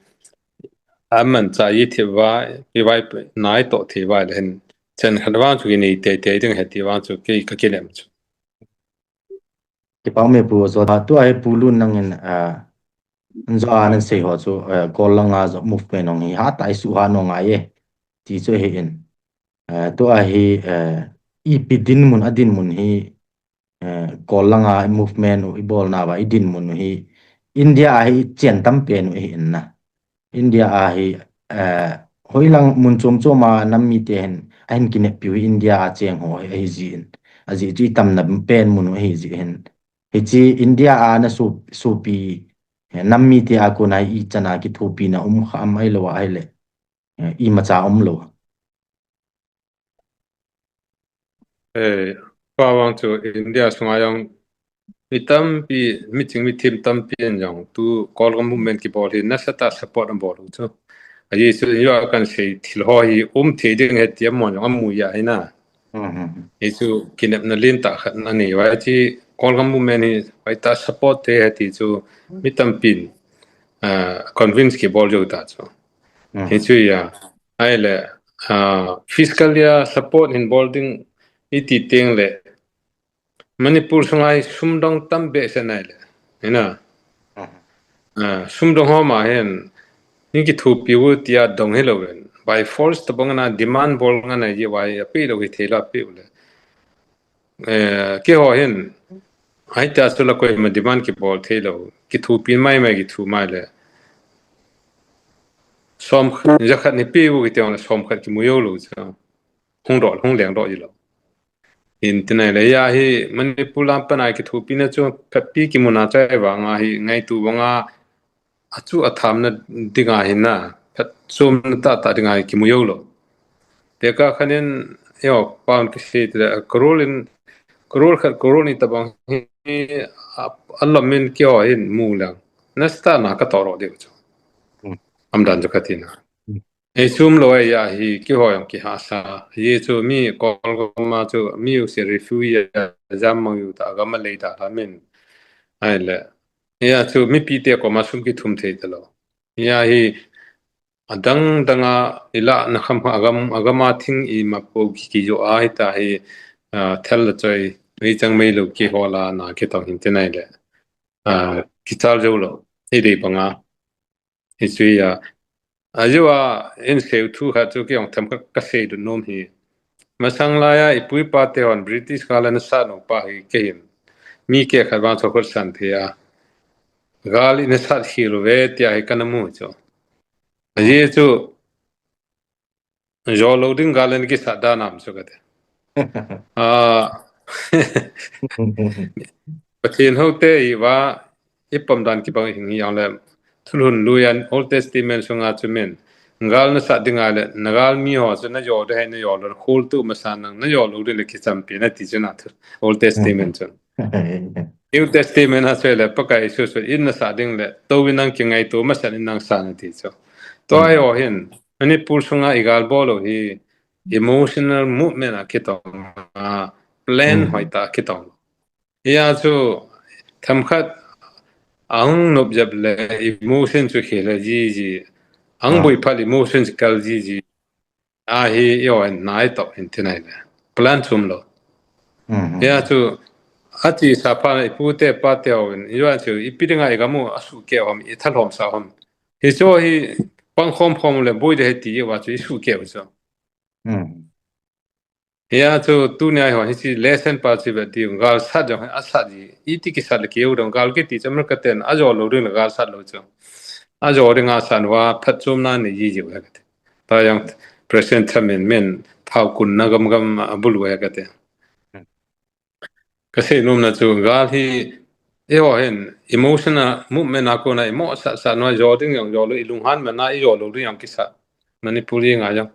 aman cha i thi va, i vai nai toh thi vai le hin chen khat vang chu ki nei tei tei ding he ti vang chu kei ka kinem chu. Kipa um e Pu Joda, tua hi Pu Lun nangin, ah, njo a nan sei ho chu, eh, Kol langa jo movement hung hi hatah a i suhhat nau ngai e. Ti chu hi in. Eh, tua hi, eh, ipi dinmun, a dinmun hi, eh, Kol langa movement u i bolna va i dinmun u hi India a hi i chen tam pen u hi in na. India a hi, eh, hoilang mun chom chom a nam mite hin, ahin kineppi u hi India a cheng ho hi, ahi jin. Ajeh chu i tamna pen mun u ahi jeh hin. Hichi India a na so-, sopi, eh, nam mite a kona i chan a kithopina um kha am ahilou a ahile. Eh, imacha umlou. Eh, pa vang chu India sunga jong mi tampi, mi ching mi them tampi in jong tu Kolgam movement kibol hi nasatah a support abol u chu. Ajeh chu yo kan sei thil ho hi um thei ding he ti amon jong amu ya hi na. Mhm. Hi chu kinepna lentah khat na nei va chi Kolgam movement hi hoitah a support thei he ti chu mi tampin, ah, convince kibol jou ta chu. Mhm. Hi chu ya, ahile, ah, fiscal ya support hin bol ding i ti teng le, Manipur sunga hi sumdong tam behseh nai le, hi na. Mhm. Ah, sumdong ho ma hin, ni kithopi u tia dong hilou in. By force tabang na demand bol ngan a ye vai a pe lou hi thei la pe u le. Eh, keiho hin, ai ta chu la koima demand kibol thei lou, kithopi mai mai kitho mai le. Som khat, ja khat ni pe u kiti le som khat kimu jou lou chu. Hung dol, hung leng dol ji lou. Hin ti nai le ya hi Manipur lam pan a kithopina chu phatpi kimu na chai vang a hi ngaito vang a, achu athamna dinga hi na, phatchomna tahtah dinga hi kimu jou lou. Tekah khat in, yo, pound kisei ti le, crore in, crore khat, crore ni tabang hi, a, alom in keiho hin mu leng. Nasatah na ka toro deu chu. Hmm. Amdan chu ka ti na. Hmm. Ei sum lou a ya hi keiho jong kihahsa. Ye chu mi Kolgam a chu mi u se refugee a jam mang u ta gam a lei ta la min. Ahile. Ya chu mipite koma sum kithum thei ta lou. Ya hi adang dang a i lahna kham kha agam, agam a thing ima po ki, kijo a hi ta hi, ah, thal la choi, ei chang mai lou keiho la na kitong hin ti nai le. Ah, kichal jou lou, ei dei bang a. Hi chu ya. Ajeh a, in sei u thu khat chu kei jong themkhat ka sei lut nom hi. Masang lai a, i pu i pa te hon British gal ana sat nau pa hi kei hin. Mi keh khat vang chu khut san thei a. Gal ina sat khel u ve tia hi kana mu chu. Ajeh chu, jo lou ding gal ana kisat dan am chu ka ti. Ah, Pathen houte hi va, i pom dan kibang hing hi jong le, thulhun lui a Old Testament sunga chu min, gal na sat ding a le, na gal mi ho chu na jo de hai na jo lou, khol tu masa nang, na jo lou de le kichampi na ti chu na thu, Old Testament chu. New Testament a chu le, Pakai Jesu chu in na sat ding le, tou in nang kingaito masa in nang sa na ti chu. Tua hi o hin, Manipur sunga i gal bol u hi, emotional movement a kitong a, plan hoitah a kitong. Hia chu themkhat ahung nop jep le emotion chu khel jiji, ahung boi phat emotion chu kal jiji. Ahi, eiho hin nai toh hin ti nai le. Plan chom lou. Hia chu achesa phat le ipu te ipa te hon, eiho chu ipi dinga igam u asuhkeh u ham, ithalhom sah u ham. Hichu hi pang khom khom le boi le he ti uva chu isuhkeh u chu. Hia chu tunia eiho hiche lesson pa chu ve diu, gal sat jong asat ji, iti kisat le keu dong, gal kiti chu America ten ajo lou ding le gal sat lou chu. Ajo ding asat uva phatchomna nei ji ji uve kati. Tua jong President Trump in min thao kunna gam gam abol uve kati. Kasei nomna chu gal hi eiho hin emotional movement a kona imo sat sat nua jo ding jong jo lou, ilunghan man a ijo lou ding jong kisat. Manipur a jong.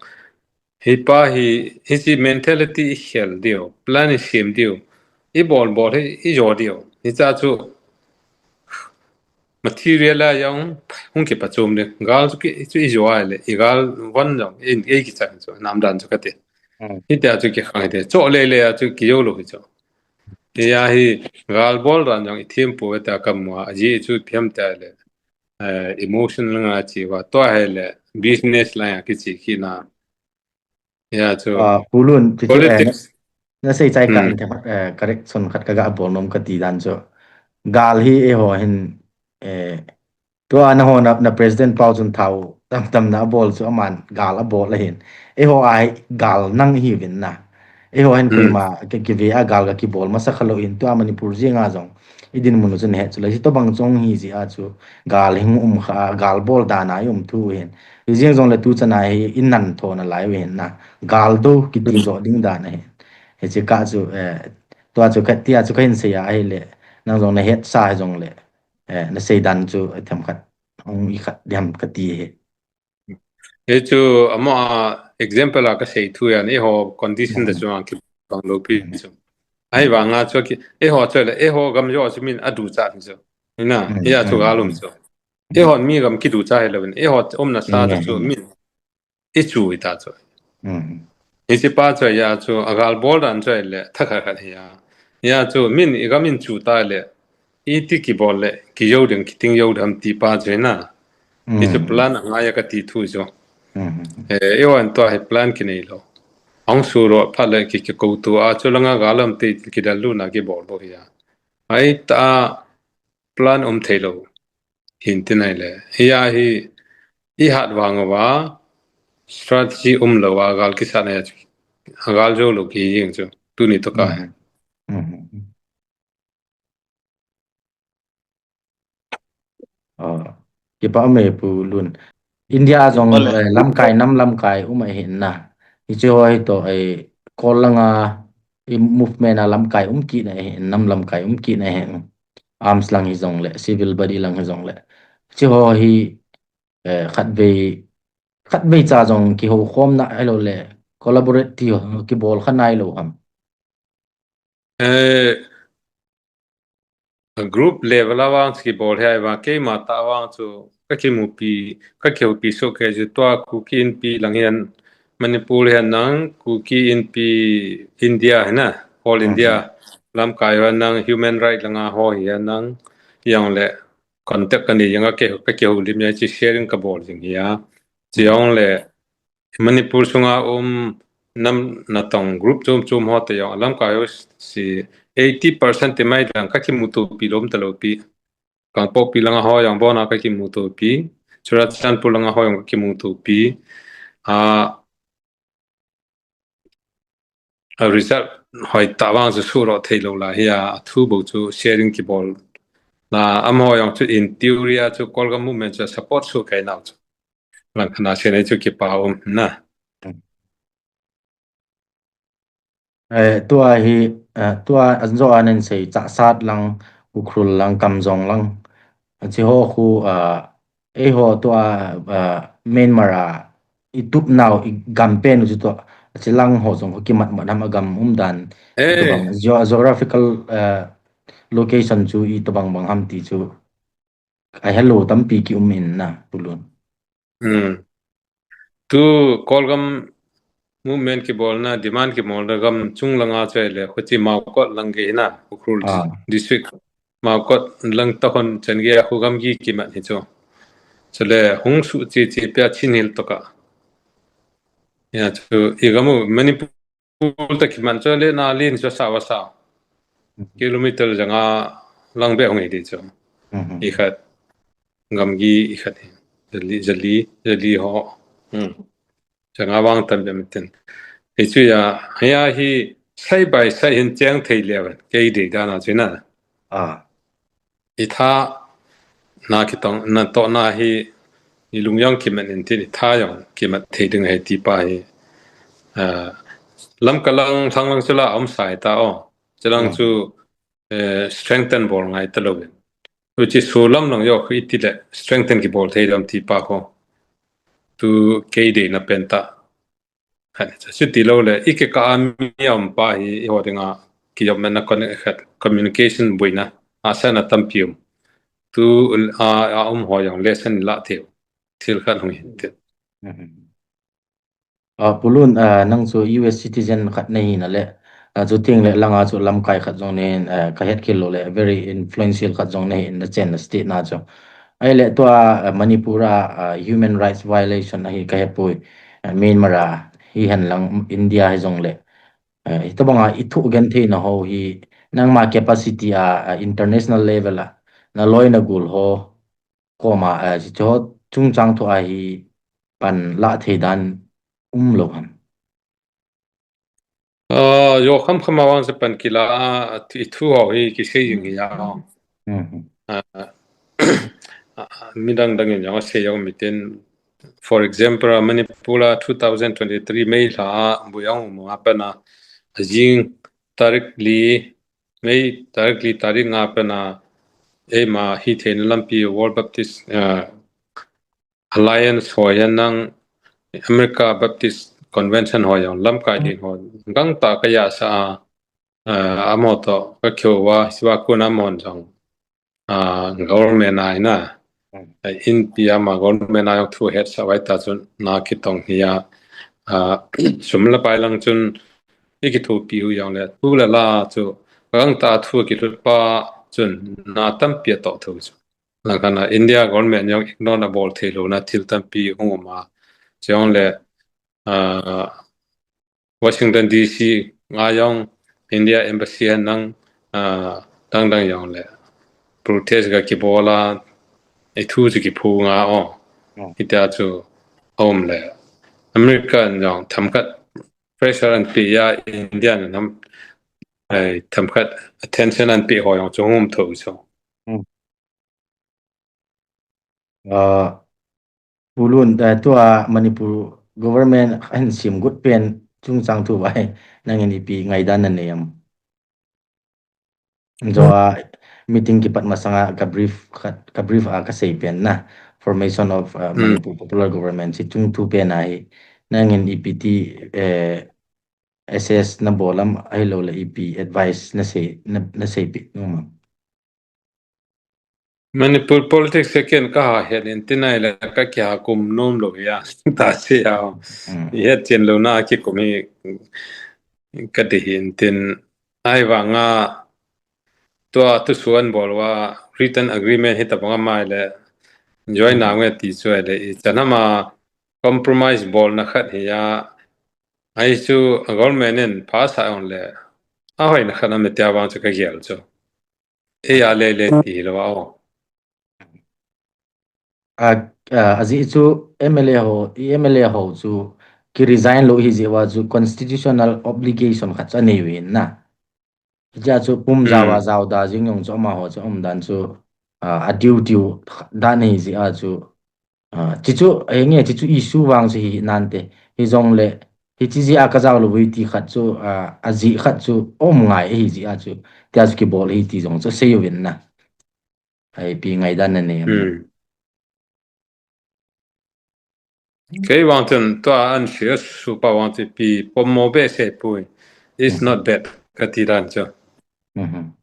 Hipa hi, hiche mentality ikhel diu, plan isem diu, ibol bol hi ijo diu. Hicha chu material a jong hung kipachom ding. Gal chu ki, chu ijo a le, igal von jong, ei, ei kichan chu, namdan chu kati. Hitia chu kikhang hite, cho le le a chu kijo lou hi chu. Hia hi, gal bol dan jong ithem pouve tia kamu a, ajeh chu ipi ham tia le, eh, emotional nga che uva, tua hi le, business line a kiche kit na. Hia chu. Ah, Pu Lun, chu chu, eh, politics. Nasei chai kah in themkhat, eh, correction khat kaga bol nom kati dan chu. Gal hi eiho hin, eh, tua naho na, na president pau chun thao tam tam na abol chu aman gal abol ahin. Eiho a hi gal nang ihiuvin na. Eiho hin koima ki, kive a gal ga kibol masa kha lou hin tua Manipur jeng a jong idinmun u chu nahet chu le, hitobang chu hi jeh a chu gal hung um kha, gal bol dan a ium thu hin. Hijeng jongle tuchan a hi inantho nalai u hin na. Gal do kiti jo ding dan ahin. Hiche kah chu, eh, tua chu kati a chu kahin sei a ahile, nang jong nahetsa hijongle, eh, nasei dan chu themkhat hung ikhat diam kati hi. Hichu amaho a example a kasei thu ahin, eiho condition te chu akibang lou pi chu. Ahivanga chu ki, eiho chu le, eiho gam jo chu min aducha chu. Hina, hia chu gal um chu. Eihon mi gam kiducha hilouvin, eiho umna sa chu, chu min ichu hita chu. Hiche pa chu hia chu agal bol dan chu le thakhat khat hia. Hia chu min igam in chu ta le, iti kibol le, kijo ding, kiting jo ding ham ti pa chu hina. Hichu plan angai a kati thu chu. Eh, eihon tua hi plan kinei lou. Ahung suhdoh phat le ki, kikouto a chu langa gal um te kidel lutna kibol bou hia. Ahita plan um thei lou. Hin ti nai le. Hia hi ihat vang uva strategy um lou a gal kisat na chu. Agal jo lou ki jeng chu. Tuni toh ka. Ah, kipa um e Pu Lun. India jong, eh, lamkai, nam lamkai um ahin na. Hiche ho hi toh, eh, Kol langa, i movement a lamkai um kit na ahin, nam lamkai um kit na ahin. Arms lang hijongle, civil body lang hijongle. Hiche ho hi, eh, khatvei, khatvei cha jong kihoukhomna ahilou le, collaborate ti ho, kibol kha nailou ham. Eh, group level a vang chu kibol hi ahivang, keima tah vang chu kakimupi, kakihoupi soh kei chu tua Kuki Inpi lang hihen, Manipur hihen nang, Kuki Inpi India hina, All India, lamkai hihen nang, human right langa ho hihen nang, hijongle contact kanei jing a, kakihoulim jing a, hiche sharing kabol jing hi a. Hijongle Manipur sunga um nam natong group chom chom ho te jong lamkai ho si eighty percent ti mai lang kakimutopi lom talou pi. Kangpokpi langa ho jong bon a kakimutopi. Churachandpur langa ho jong kakimutopi. A, a result hoitah vang chu suhdoh thei lou lai hia, athu bou chu sharing kibol. Na, amaho jong chu in theory a chu Kolgam movement chu support soh kei nau chu. Langkhat a sei nei chu kipa um na. Eh, tua hi, eh, tua anjo anen sei Chassad lang, Ukhrul lang, Kamjong lang. Hiche ho khu, ah, eiho tua, ah, Myanmar a itup nau igam pen u chu tua, hiche lang ho jong khu kimat mat ham agam umdan. Eh. Tobang geo-, geographical, eh, location chu itobang bang ham ti chu. Ahelou tampi ki um in na, Pu Lun. Hmm. Tu Kolgam movement kibolna, demand kibolna gam chung langa chu ahile, khuti Mawkot lang gei na, Ukhrul Ah. district. Mawkot lang ta hon chan gei a khu gamgi kimat hi chu. Chule hung suh chi chi pia Chin Hill toka. Ya chu i gam u Manipur ta kiman chu le na lin chu sa va sa. Kilometer janga lang be hung i di chu. Mhm. I khat gamgi i khat hi. Jali, jali, jali ho. Hmm. Changa vang tam be mitin. Hi chu ya, hia hi side by side hin cheng thei le ven. Kei dei dana chu na. Ah. I tha na kitong, na to na hi, i lung jong kimat in tin, i tha jong kimat thei ding ahi ti pa hi. Ah, lam ka lang, thang lang chu la um sai ta o. Chulang Hmm. chu, eh, strengthen bol ngai ta lo. Uchi su lam lang jo khu i ti le strengthen kibol thei lam ti pa ho. Tu kei dei na pen ta. Khat chu ti lo le, i kikah a mi a um pa hi, i ho dinga, kijopmatna connect khat, communication boina, a sana tampi um. Tu, a, a um ho jong lesson la thei u. Thil khat hung hin tin. Mhm. Ah, Pu Lun, ah, nang chu U S citizen khat na hi na le, ah, chu ting le langa chu lamkai khat jong na hin, ah, ka het khel lou le, very influential khat jong na hi na chen na state na chu. Ahile tua, ah, Manipur a, ah, human rights violation ahi ka he poi, ah, Myanmar a hi hen lang India hi jong le. Ah, hitobang a i thu genthei na ho hi nangma capacity a, ah, international level a na loi na gol ho koma, ah, chu chungchang thu a hi pan la thei dan um lo ham. Ah, jo kham kham a vang se pan kila a, i thu ho hi kisei jing hi a. Mhm. Ah, midang dang in jong sei jong mitin. For example, Manipur a two thousand twenty-three May lha a bu jong mu a pan a, a jing tarik li, May tarik li tarik nga pan a, eima hi theina lampi World Baptist, ah, Alliance ho hihen lang America Baptist Convention ho jong lamkai ding ho gangtah ka ja sa a, ah, amaho toh ka kihou a, hiche a kon a amahon jong, ah, government a hin a, ah, inpi a ama government a jong thu ahet sa vai ta chun na kitong hi a, ah, sum le pai lang chun i kithopi u jong le thu le la chu gangtah thu kilut pa chun na tampi atoh thou chu. Langkhat a India government jong ignore na bol thei lou na thil tampi hung um a. Chule, ah, Washington D C a jong India embassy a nang, ah, dang dang jong le protest ga kibol a, i thu chu kiphong a o. Hmm. Hitia chu a um le America in jong themkhat pressure an pe a India in ham, eh, themkhat attention an pe ho jong chu hung um thou chu. Hmm. Ah, Pu Lun, eh, tua Manipur government ahin sem got pen chungchang thu vai nangin ipi ngaidan na nei am? Joa meeting kipat masanga ka brief khat, ka brief a ka sei pen na formation of, ah, Hmm. Manipur Popular Government hiche chung thu pen a hi nangin ipi ti, eh, assess na bol am ahilou le ipi advice na sei, na, na seipi nom am? Manipur politics second ka ha het in tin ahile ka kiha kum nom lou hi a. Ta se a. Hmm. I het chen lou na kikum hi ka ti hi in tin ahivang a tua thusuon bol uva written agreement hi tabang a mai le join na nge ti chu ahile i chan ham a compromise bolna khat hi a. Ahi chu a government in pass a ong le ahoina khat a mi tia vang chu ka gel chu. Ei a le le ti lou a o. A, a, ajeh chu M L A ho, i M L A ho chu ki resign lou hi jeh uva chu constitutional obligation khat chu anei uvin na. Hiche a chu pum Hmm. jao a jao da jing jong chu amaho chu um dan chu, a, a duty u dan ahi jeh a chu, a, hiche chu, henge, hiche chu issue vang chu hi nante. Hijongle, hiche jeh a ka jao lou uvin ti khat chu, a, ajeh khat chu um ngai ahi jeh a chu, tia chu kibol ahi ti jong chu sei uvin na. Ipi ngaidan na nei am? Hmm. Kei vang chun tua an serious supa vang chu ipi pom mo be sei poi. It's Hmm. not bad ka ti dan chu. Hmm.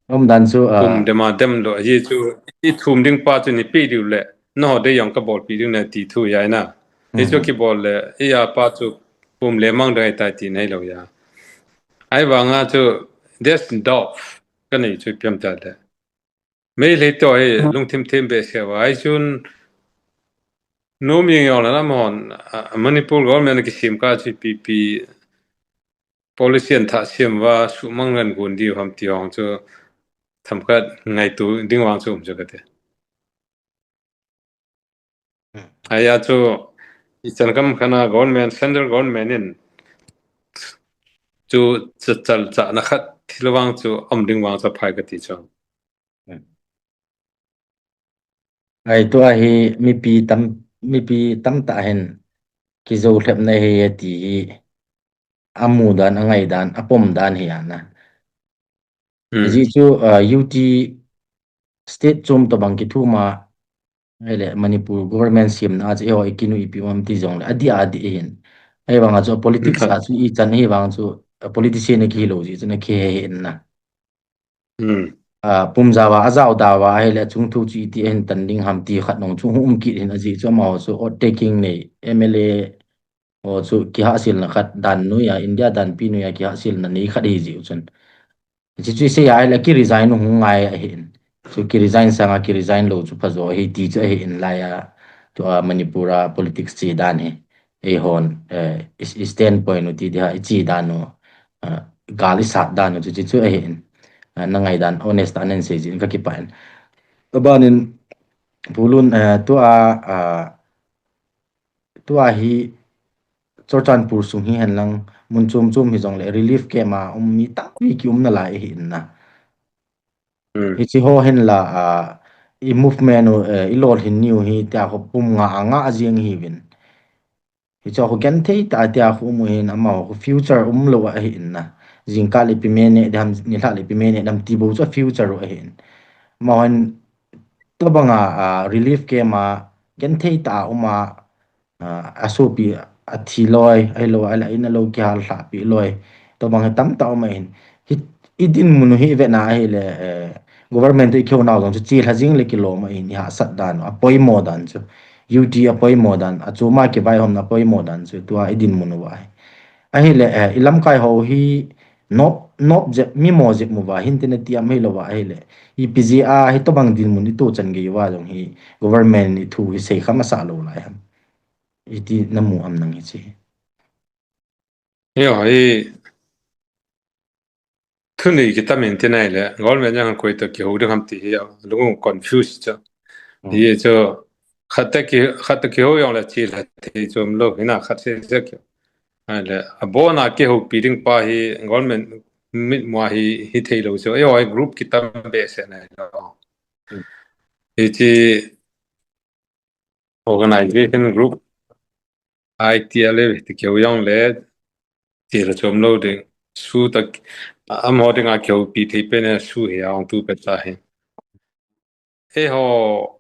Um dan chu, ah, pum dem a dem lou, hichu i thum ding pa chu ni pe diu le, nangho dei jong ka bolpi ding na ti thu ahi na. Hichu kibol le, i a pa chu pum le mang dai tai ti nei lo ya. Ahivanga chu, there's doubt ka nei chu ipi ham tia le. Meitei to hi lungthim thim behseh uva, ahi chun, nom jeng jong le na amahon, a, Manipur government kisem kah chu ipi ipi policy ana thah sem uva, suhmang ngen gon diu ham ti jong chu, themkhat ngaito ding vang chu um chu kati. Ahia chu, ichan kam khat a government, central government in chu, chu chalchahna khat thil vang chu um ding vang chu aphai kati chu. Ai, tua hi mipi tam, mipi tamtah hin kijou lhepna hi ati hi, amu dan, angai dan, apom dan hi ana. Hmm. Ajeh chu, ah, U T state chom tobang kithum a, ahile Manipur government semna a chu eiho ikinu ipi um ti jongle, adih a adih ahin. Ahivanga chu politics a chu ichan ahivang chu, a politician a kihi lou jeh chun akihe hih in na. Hmm. Ah, pum jao a, ajao da uva ahile achung thu chu iti ahin tan ding ham ti khat nung chu hung um kit in ajeh chu amaho chu oath taking nei, M L A ho chu kihahselna khat dan noiya, India danpi noiya kihahselna nei khat ahi jeh u chun. Hichu isei a ahile ki resign u hung ngai ahin. Chu ki resign sanga ki resign lou chu phajo ahi ti chu ahin laiya. Tua Manipur a politics che dan hi. Eihon, eh, i, i standpoint u ti dia, iche dan u, eh, gal isat dan u chu, chu, chu ahin. Eh, na ngai dan honest a nei sei jeh in kakipah in. Abanin Pu Lun, eh, tua, ah, tua hi Churachandpur sung hihen lang mun chom chom hijongle relief camp a um mi tampi kium nalai ahi in na. Hmm. Hiche ho hin la, ah, i movement u, eh, i lolhin niu hi tia ho pum nga a nga jeng hiuvin. Hiche ho genthei tah a tia ho um u hin amaho future umlou ahi in na. Jingkah le ipi me ne ding ham, nilhah le ipi me ne ding ham ti bou chu future u ahi in. Amahon tobanga, ah, relief camp a genthei tah a um a, ah, asopi athi loi, ahilou, ahile in a lou kihal lhahpi loi. Tobang hi tamtah um ahin. Hi, i dinmun u hi vetna ahile, eh, government toh i kihou nau jong chu chelha jing le kilom ahin, i hahsat dan u, apoimo dan chu. U T apoimo dan, achom a kivaihomna apoimo dan chu, tua i dinmun uva ahi. Ahile, eh, i lamkai ho hi nop, nop jep, mimo jep uva, hinte nati am hilou va ahile. Ipi jeh a hitobang dinmun i to chan gei uva jong hi government in thu hi seikham asah lou lai ham. Iti namu am nang hiche hi. Hio, hi thu nei kitam in ti nai le, government jong koi toh kihou ding ham ti hi, lung confuse chu. Hmm. Hi chu, khat toh ki, khat toh kihou jongle chelha thei chu umlou, hina khat seh seh ki. Ahile, abona kihoupi ding pa hi, government mitmua hi, hithei lou chu. Eiho hi group kitam behseh nai lou. Hmm. Hiche organization group, I T L F ti keu jongle, chelha chu umlou ding. SoO toh, amaho dinga kihoupi thei pen SoO hi a ong tu pen ta hi. Eiho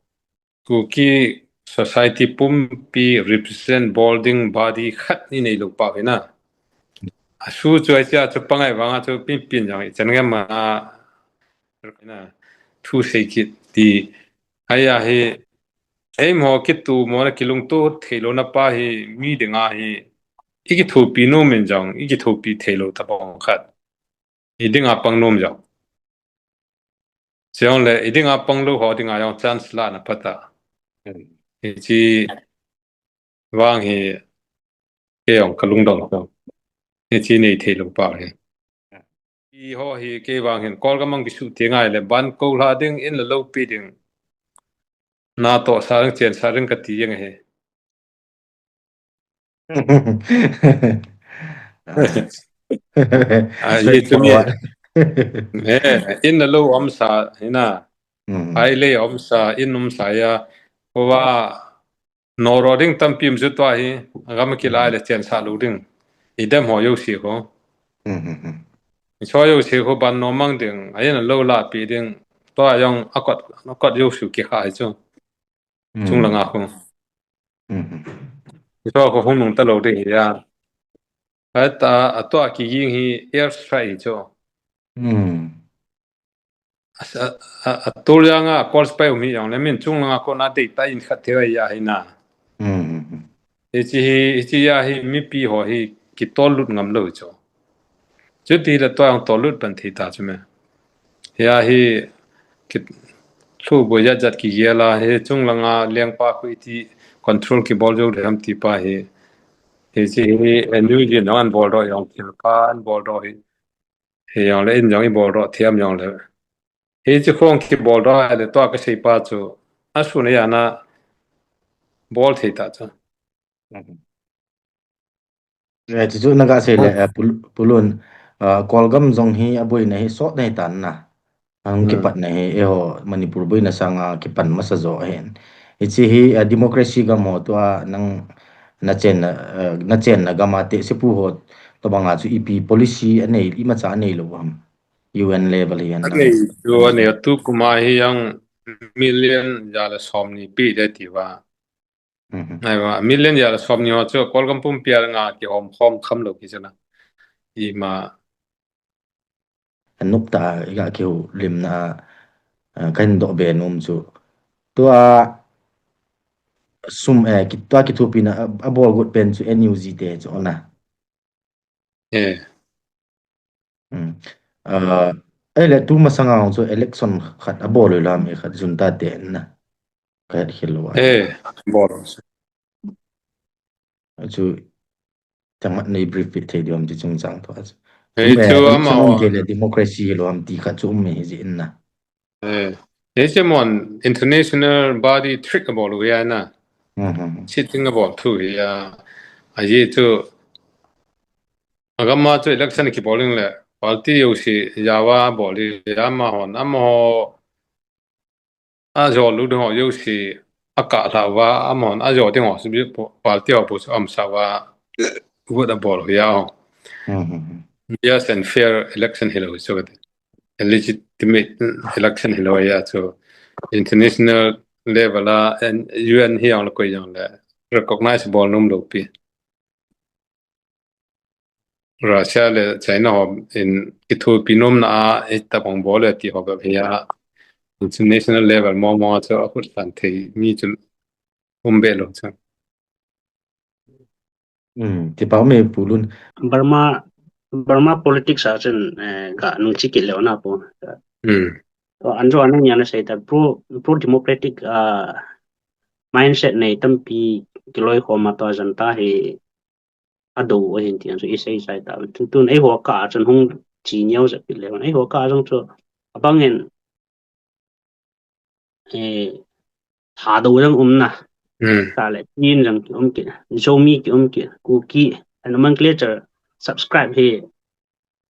Kuki society pumpi represent bol ding body khat i neilou pau hi na. A SoO chu ahi chia chu pangai vanga chu pinpin jong i chan ngam a na thu sei kit ti. Ahia hi, eimo kitu mo na kilungto theilouna pa hi mi dinga hi, i kithopi nom in jong, i kithopi theilou tabang khat. I dinga pang nom jong. Chule, i dinga panglou ho dinga jong chance lana phat a. Hmm. Hiche vang hi kei jong ka lungdong. Hiche nei theilou pa hi. Eiho hi kei vang hin Kolgam a kisu ti ngai le ban kou lha ding in le loupi ding. Na toh sa ring chen sa ring kati jeng hi. Ah, hi tumi. Eh, in le lou um sa, hi na. Hmm. Ai le um sa, in um sa ya. Kova noro ding tampi um chu tua hi, agam kilai le chen sa lou ding. I dem ho jouse ho. Hmm, hmm, hmm. I cho jouse ho ban nom mang ding, a in le lou lapi ding. Tua jong akot, akot jouse kikha hi chu. Hmm. Chung langa ho. Hmm, hmm. I cho ho hung nung talou ding hi ya. Heta, a tua kijing hi air strike hi chu. Hmm. A, a, a, a tul janga, a call spy um hi jong le min chung langa kona dei ta in khat thei a hi na. Hmm, hmm, hmm. Hichi hi, hichi a hi mipi ho hi kitol lut ngam lou chu. Chuti le tua jong tol lut pan thei ta chu me. Hia hi ki, thu bu jat jat kigel a, hi chung langa lengpa khu iti control kibol jou ding ham ti pa hi. Hichi hi N U G in jong an bol doh jong thil pa an bol doh hi. Hi jong le in jong i bol doh thiam jong le. Hichi khong kibol doh le tua ka sei pa chu. A sun a jana bol thei ta chu. Eh, chuchu na ga sei le, eh, Pul-, Pulun, ah, Kolgam jong hi a boina hi sot nei tan na. Ang Hmm. kipatna hi, eiho Manipur boina sanga kipan masa jo ahin. Hichi hi, ah, democracy gam ho tua nang na chenna, eh, na chenna gam a te sipu ho tobanga chu ipi policy a nei, imacha a nei lou ham. U N level hi an A nei chu a nei a tu kuma hi jong million ja le som ni pi de ti va. Mhm. Ai va, million ja le som ni ho chu Kolgam pumpi a nga kihom khom kham lou ki chu na. Ima. A nup ta i ga kihu lim na, ah, kan doh be nom chu. Tua sum, eh, ki, tua kithupina a, a bol got pen chu N U G te chu na. Eh. Hmm. Ah, eh, le tu masanga chu election khat a bol lam e khat junta te na. Ka het khel lou a. Eh, bol. Chu, chang mat nei brief bit thei diu ham ti chungchang thu a chu. Eh, Um, eh, chu election ama um wa. Thei le democracy lou ham ti khat chu um hi ji in na. Eh, eh, chu mon international body trick a bol u ya na. Mhm. Cheating a bol thu hi ya. A ji chu, a gam a chu election kibol ding le, party jouse ja va bol ding, ama hon, ama ho, a jo lou ding ho jouse a kah lha uva, amahon a jo ding ho, party ho pu chu a umsa uva, vote a bol u hi a ho. Mhm. Just and fair election hilou chu ka ti. A legitimate election hilou hi a chu. International level a, and U N hi jong le koi jong le recognize bol nom lou pi. Russia le China ho in kithopi nomna a, eh, tabang bol le ti ho bep hi a, international level mo mo chu a khut san thei mi chu um be lou chu. Hmm, ti pa me Pulun. Burma, Burma politics a chun, eh, ka nung chi kit leu na pu. Hmm. To an jo an nang ya na sei ta pro, pro democratic, ah, mindset nei tampi kiloi khom a to jan ta hi a do u ahin ti an chu i sei sai ta. Tun, tun eiho kah a chun hung chi neo jep kit le. Eiho kah a jong chu abang in, eh, Thadou jong um na. Hmm. Ta le, Chin jong ki um kit. Zomi ki um kit. Kuki, nomenclature, subscribe hi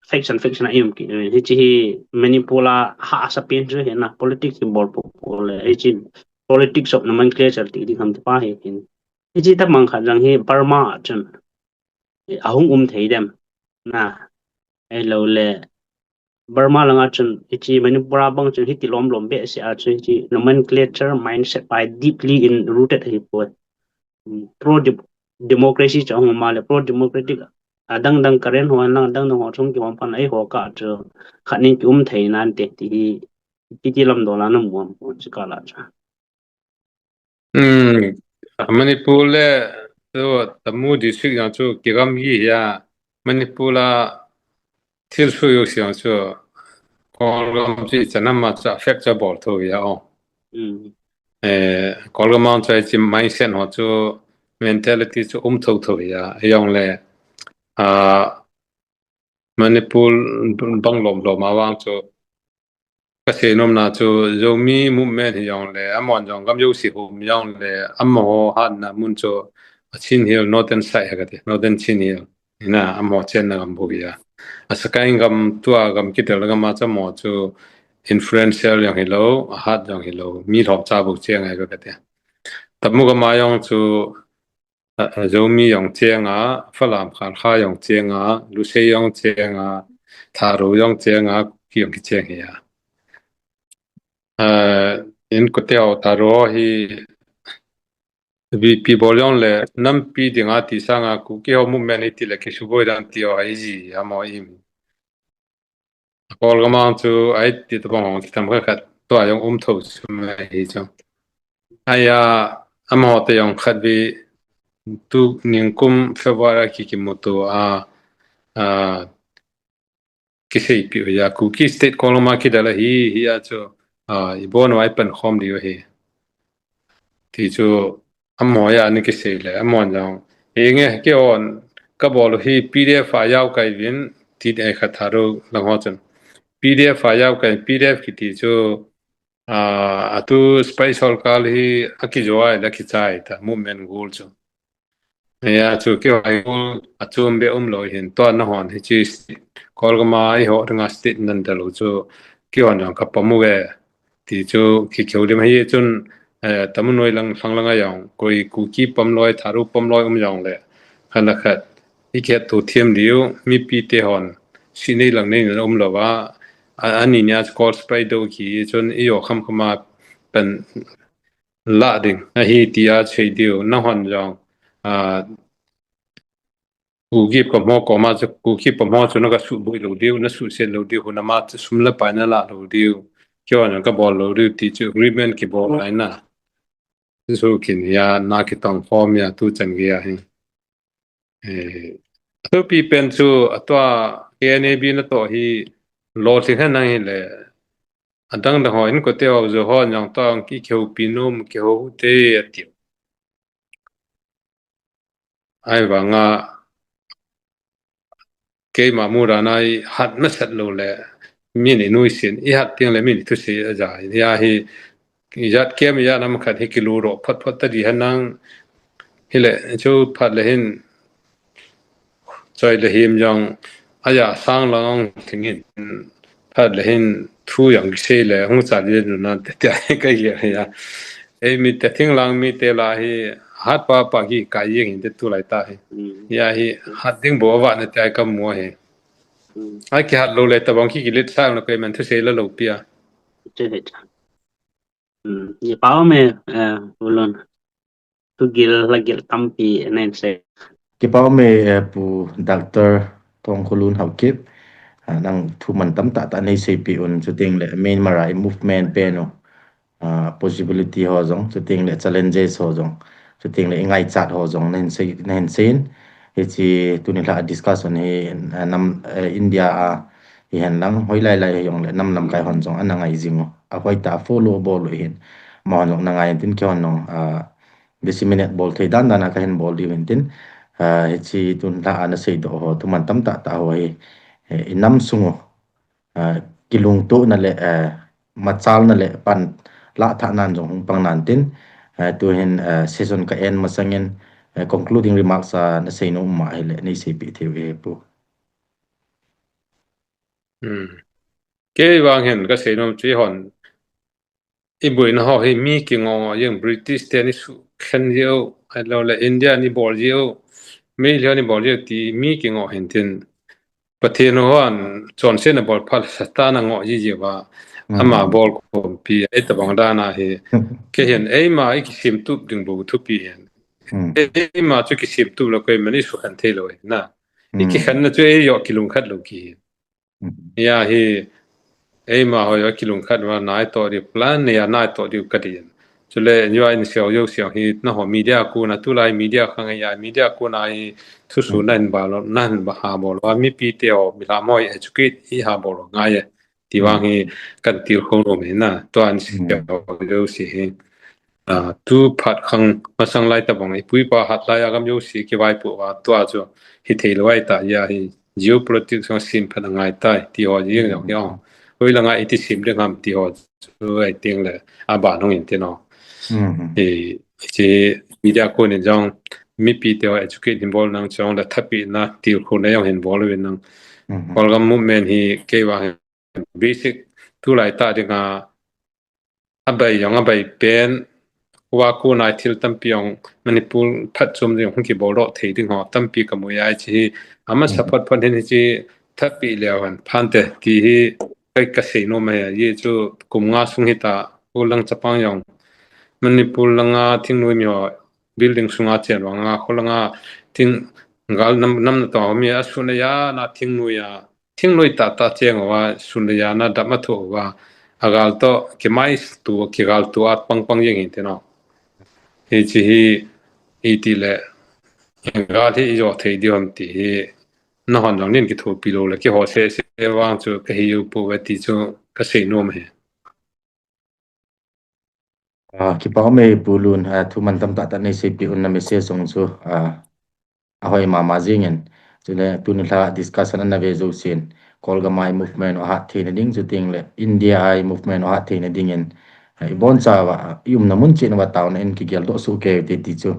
faction, faction a i um kit. Hichi hi Manipur a hahsa pen chu hi na, politics hi bol po po le. Hichi politics of nomenclature ti ding ham ti pa hi hin. Hichi tabang khat jong hi Burma a chun, eh, a hung um thei dem. Na, ahilou le, Burma langa chun, hichi Manipur a bang chun hiti lom lom behseh a chun, hichi nomenclature mindset pa hi deeply in rooted ahi poi. Hmm, pro de-, democracy chu a hung um a le, pro democratic, adang dang Karen ho, adang dang ho chung kihom pan eiho kah chu khat nin ki um thei nante ti hi, kiti lam dol a na mu am pon chu ka la chu. Hmm, Manipur le, chu Tamu district jong chu kigam hi hi a, Manipur a thil sui u siang chu, Kolgam chu i chanam a chu affect chu bol tho hi a o. Hmm. Eh, Kolgam a chu hichi mindset ho chu, mentality chu um tho tho hi a, jong le, ah, Manipur bang lom lom a vang chu, ka sei nomna chu Zomi movement hi jong le, amahon jong gam jouse hum jong le, amaho hatna mun chu a Chin Hill, Northern side ha ka ti, Northern Chin Hill. Hi na, amaho chenna gam bou hi a. A Sagaing gam tua gam kitel gam a chu amaho chu influential jong hilou, a hat jong hilou, mi lhom cha bou cheng ahi ka ti. Tamu gam a jong chu a, a, Zomi jong cheng a, Falam Khalkha jong cheng a, Lusei jong cheng a, Tharo jong cheng a, Kuki jong kicheng hi a. A, in kute ho Tharo hi V P bol jong le nampi ding a ti sang a Kuki ho movement hi ti le kisuboi dan ti ho ahi ji a mo im. Kolgam a chu ahi ti tabang hong ti tam khat khat tua jong um tho chu mai hi chu. Ahi a, amaho te jong khat vi tu ningkum February a ki kimuto a, a, kiseipi u ahi. Kuki State Kolgam a kidel ahi, hia chu, a, ibon uva ipan khom diu ahi. Ti chu, amaho a ana kisei le, amahon jong. Henge, keihon, kabol u hi P D F a jao kahiuvin, ti e khat tharu lang ho chun. P D F a jao kahi, P D F kiti chu, a, atu spy sorkar hi akijo a le akichai ta, movement gol chu. Hia chu keiho a gol achom be umlou hin, tua nahon hiche Kolgam a eiho dinga state nan del u chu, keihon jong kapom uve, ti chu kikihoulim ahi chun, eh, Tamunoi lang, lhang lang a jong, koi Kuki pom loi, Thadou pom loi um jong le, khat le khat, ikhetto them diu, mipi te hon, sinei lang nei na umlou va, a, ani nia chu Kol spy do ki chun, ijo kham kham a pan la ding ahi tia sei diu, nahon jong, a, Kuki pom ho koma chu, Kuki pom ho chu naka suboi lou diu, na suhset lou diu, hun a ma chu sum le pai nala lou diu, keihon jong kabol lou diu ti chu agreement kibol lai na. Chu khin hia na kitong khom a tu chan gei ahi. Eh, athupi pen chu atua K N A B natoh hi lolhing hen lang hile, adang dang ho in kote ho jo ho jong toh kihoupi nom, kihou te atiu. Ahivanga keima mura na ihat masat lou le, min inuisin, ihat teng le min ithusei aja, hia hi, ijat kem ijat nam khat hi kilu ro phot phot ta di hen lang, hile, chu phat le hin, choi le him jong, aja sang lang ong thing hin, phat le hin thu jong kisei le, hung cha di nu na te te ka ye ya. Ei mi te thing lang mi te la hi, hat pa pa ki ka ye hin te tu lai ta hi. Mm. Ya hi, hat ding bo va na te ai ka mu hi. Mm. Ai kihat lou le tabang ki kilet sang lou kei man thusei la lou pia. Che he cha. Mm. Ye pa me, eh, ulon. Thugil, lhagil tampi, nen se. Kipa ume, eh, Pu Doctor Thongkholun Haokip, ah, nang thu mantam tah tah nei seipeh un, chuteng le Myanmar a i movement pen u, ah, possibility ho jong, chuteng le challenges ho jong, chuteng le i ngaichat ho jong nahin sei, nahin sei in, hiche tuni lha discussion hi, ah, nam, eh, India a hihen lang, hoilai lai hijong le nam lamkai hon jong ana ngai jing u. Ahoi tah a follow bol u hin. Amahon jong ana ngai in tin keihon jong, ah, disseminate bol thei dan dan a kahin bol diu hin tin, ah, hiche tun lha a nasei doh ho, thu mantam tah tah ho hi, eh, i nam sung u, ah, kilungtohna le, eh, machalna le pan lah thah nan jong hung pang nan tin, eh, tu hin, eh, session ka en masang in, eh, concluding remarks a nasei nom um ahile, nei seipeh thei u hi Pu. Hmm. Kei vang hin kasei nom chu hon, i boina ho hi mi kingoh ngoh jeng, British ten i sukhen jeh u, ahilou le India in i bol jeh u, Meitei hon i bol jeh u ti mi kingoh hin tin. Pathen hon chonsetna bol phat Satan a ngoh ji jeh uva, ama bol khompi, ei tabang dan a hi. Kei hin eima i kisemtup ding bou thupi hin. Eima chu kisemtup lou koi man i sukhen thei lou hi na. I kikhenna chu eiho kilungkhat lou ki hin. Hia hi, eima ho joh kilungkhat uva natoh diu, plan nei a natoh diu kadei in. Chule, neo in seo jo seo hi, naho media kona, tulai media khang a, media kona hi, thusoh nahin bol, nahin bol ha bol uva, mipi te ho, mihem ho hi educate i ha bol u ngai e. Ti vang hi, kan tilkhou nom hi na, tua in seo jo se hi. Ah, tu phat khang masang lai tabang, i pu i pa hat lai a gam jo se kivaipoh uva, tua chu, hithei lou ahi ta, hia hi, geopolitics jong sem phat angai tai, ti ho jeng jong hi ong. Hoilanga iti sem ding ham ti ho chu aiteng le, aban hung in tin o. Hiche media kon in jong, mipi te ho educate hin bol nang jong le thapeh na, tilkhouna jong hin bol uvin nang. Kolgam movement hi kei vang hi basic tulai tah dinga, abai jong abai pen, kua kona thil tampi jong Manipur phatchom ding hung kibol doh thei ding ho tampi kamu a, hiche hi amasa phot phot hin hiche thapeh leu hen phante ti hi kei kasei nom ahi. Hichu kum nga sung hita, khulang chapang jong Manipur langa thingnoi mi ho building sunga chen vanga, khulanga thing gal nam, nam natoh ho mi asun a ja na thingnoi a thingnoi tah tah cheng uva, sun le ja na dam athoh uva, agal toh, kimai tu, kigal tu at pang pang jeng hin tin o. Hiche hi, iti le, Gal hi ijot thei diu ham ti hi nahon jong nin kithopi lou le, keiho sese vang chu kahe u pouve ti chu kasei nom e. Ah, kipa um e Pu Lun, ah, thu mantam tahtah nei seipeh un, na message jong chu, ah, ahoi mama jingin. Chule tuni lha discussion ana ve jousen, Kolgam a i movement u ahat theina ding, chuteng le India a i movement u ahat theina dingin, ah, ibonchauva, ah, i umna mun cheh uva taona in kigeldoh soh kei ute ti chu,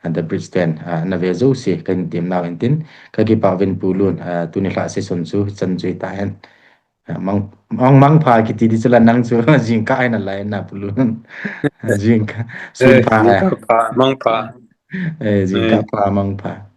ah, The Bridge ten, ah, ana ve jouse kahin temnau in tin, kakipah uvin Pu Lun, ah, tuni lha session chu hichan chu hitahen. Ah, mang, mang, mangpha kiti di chu la nang chu jingkah a nalai na Pu Lun. Jingkah, sun pha, eh, jingkah pha, mangpha. Eh, jingkah pha, mangpha.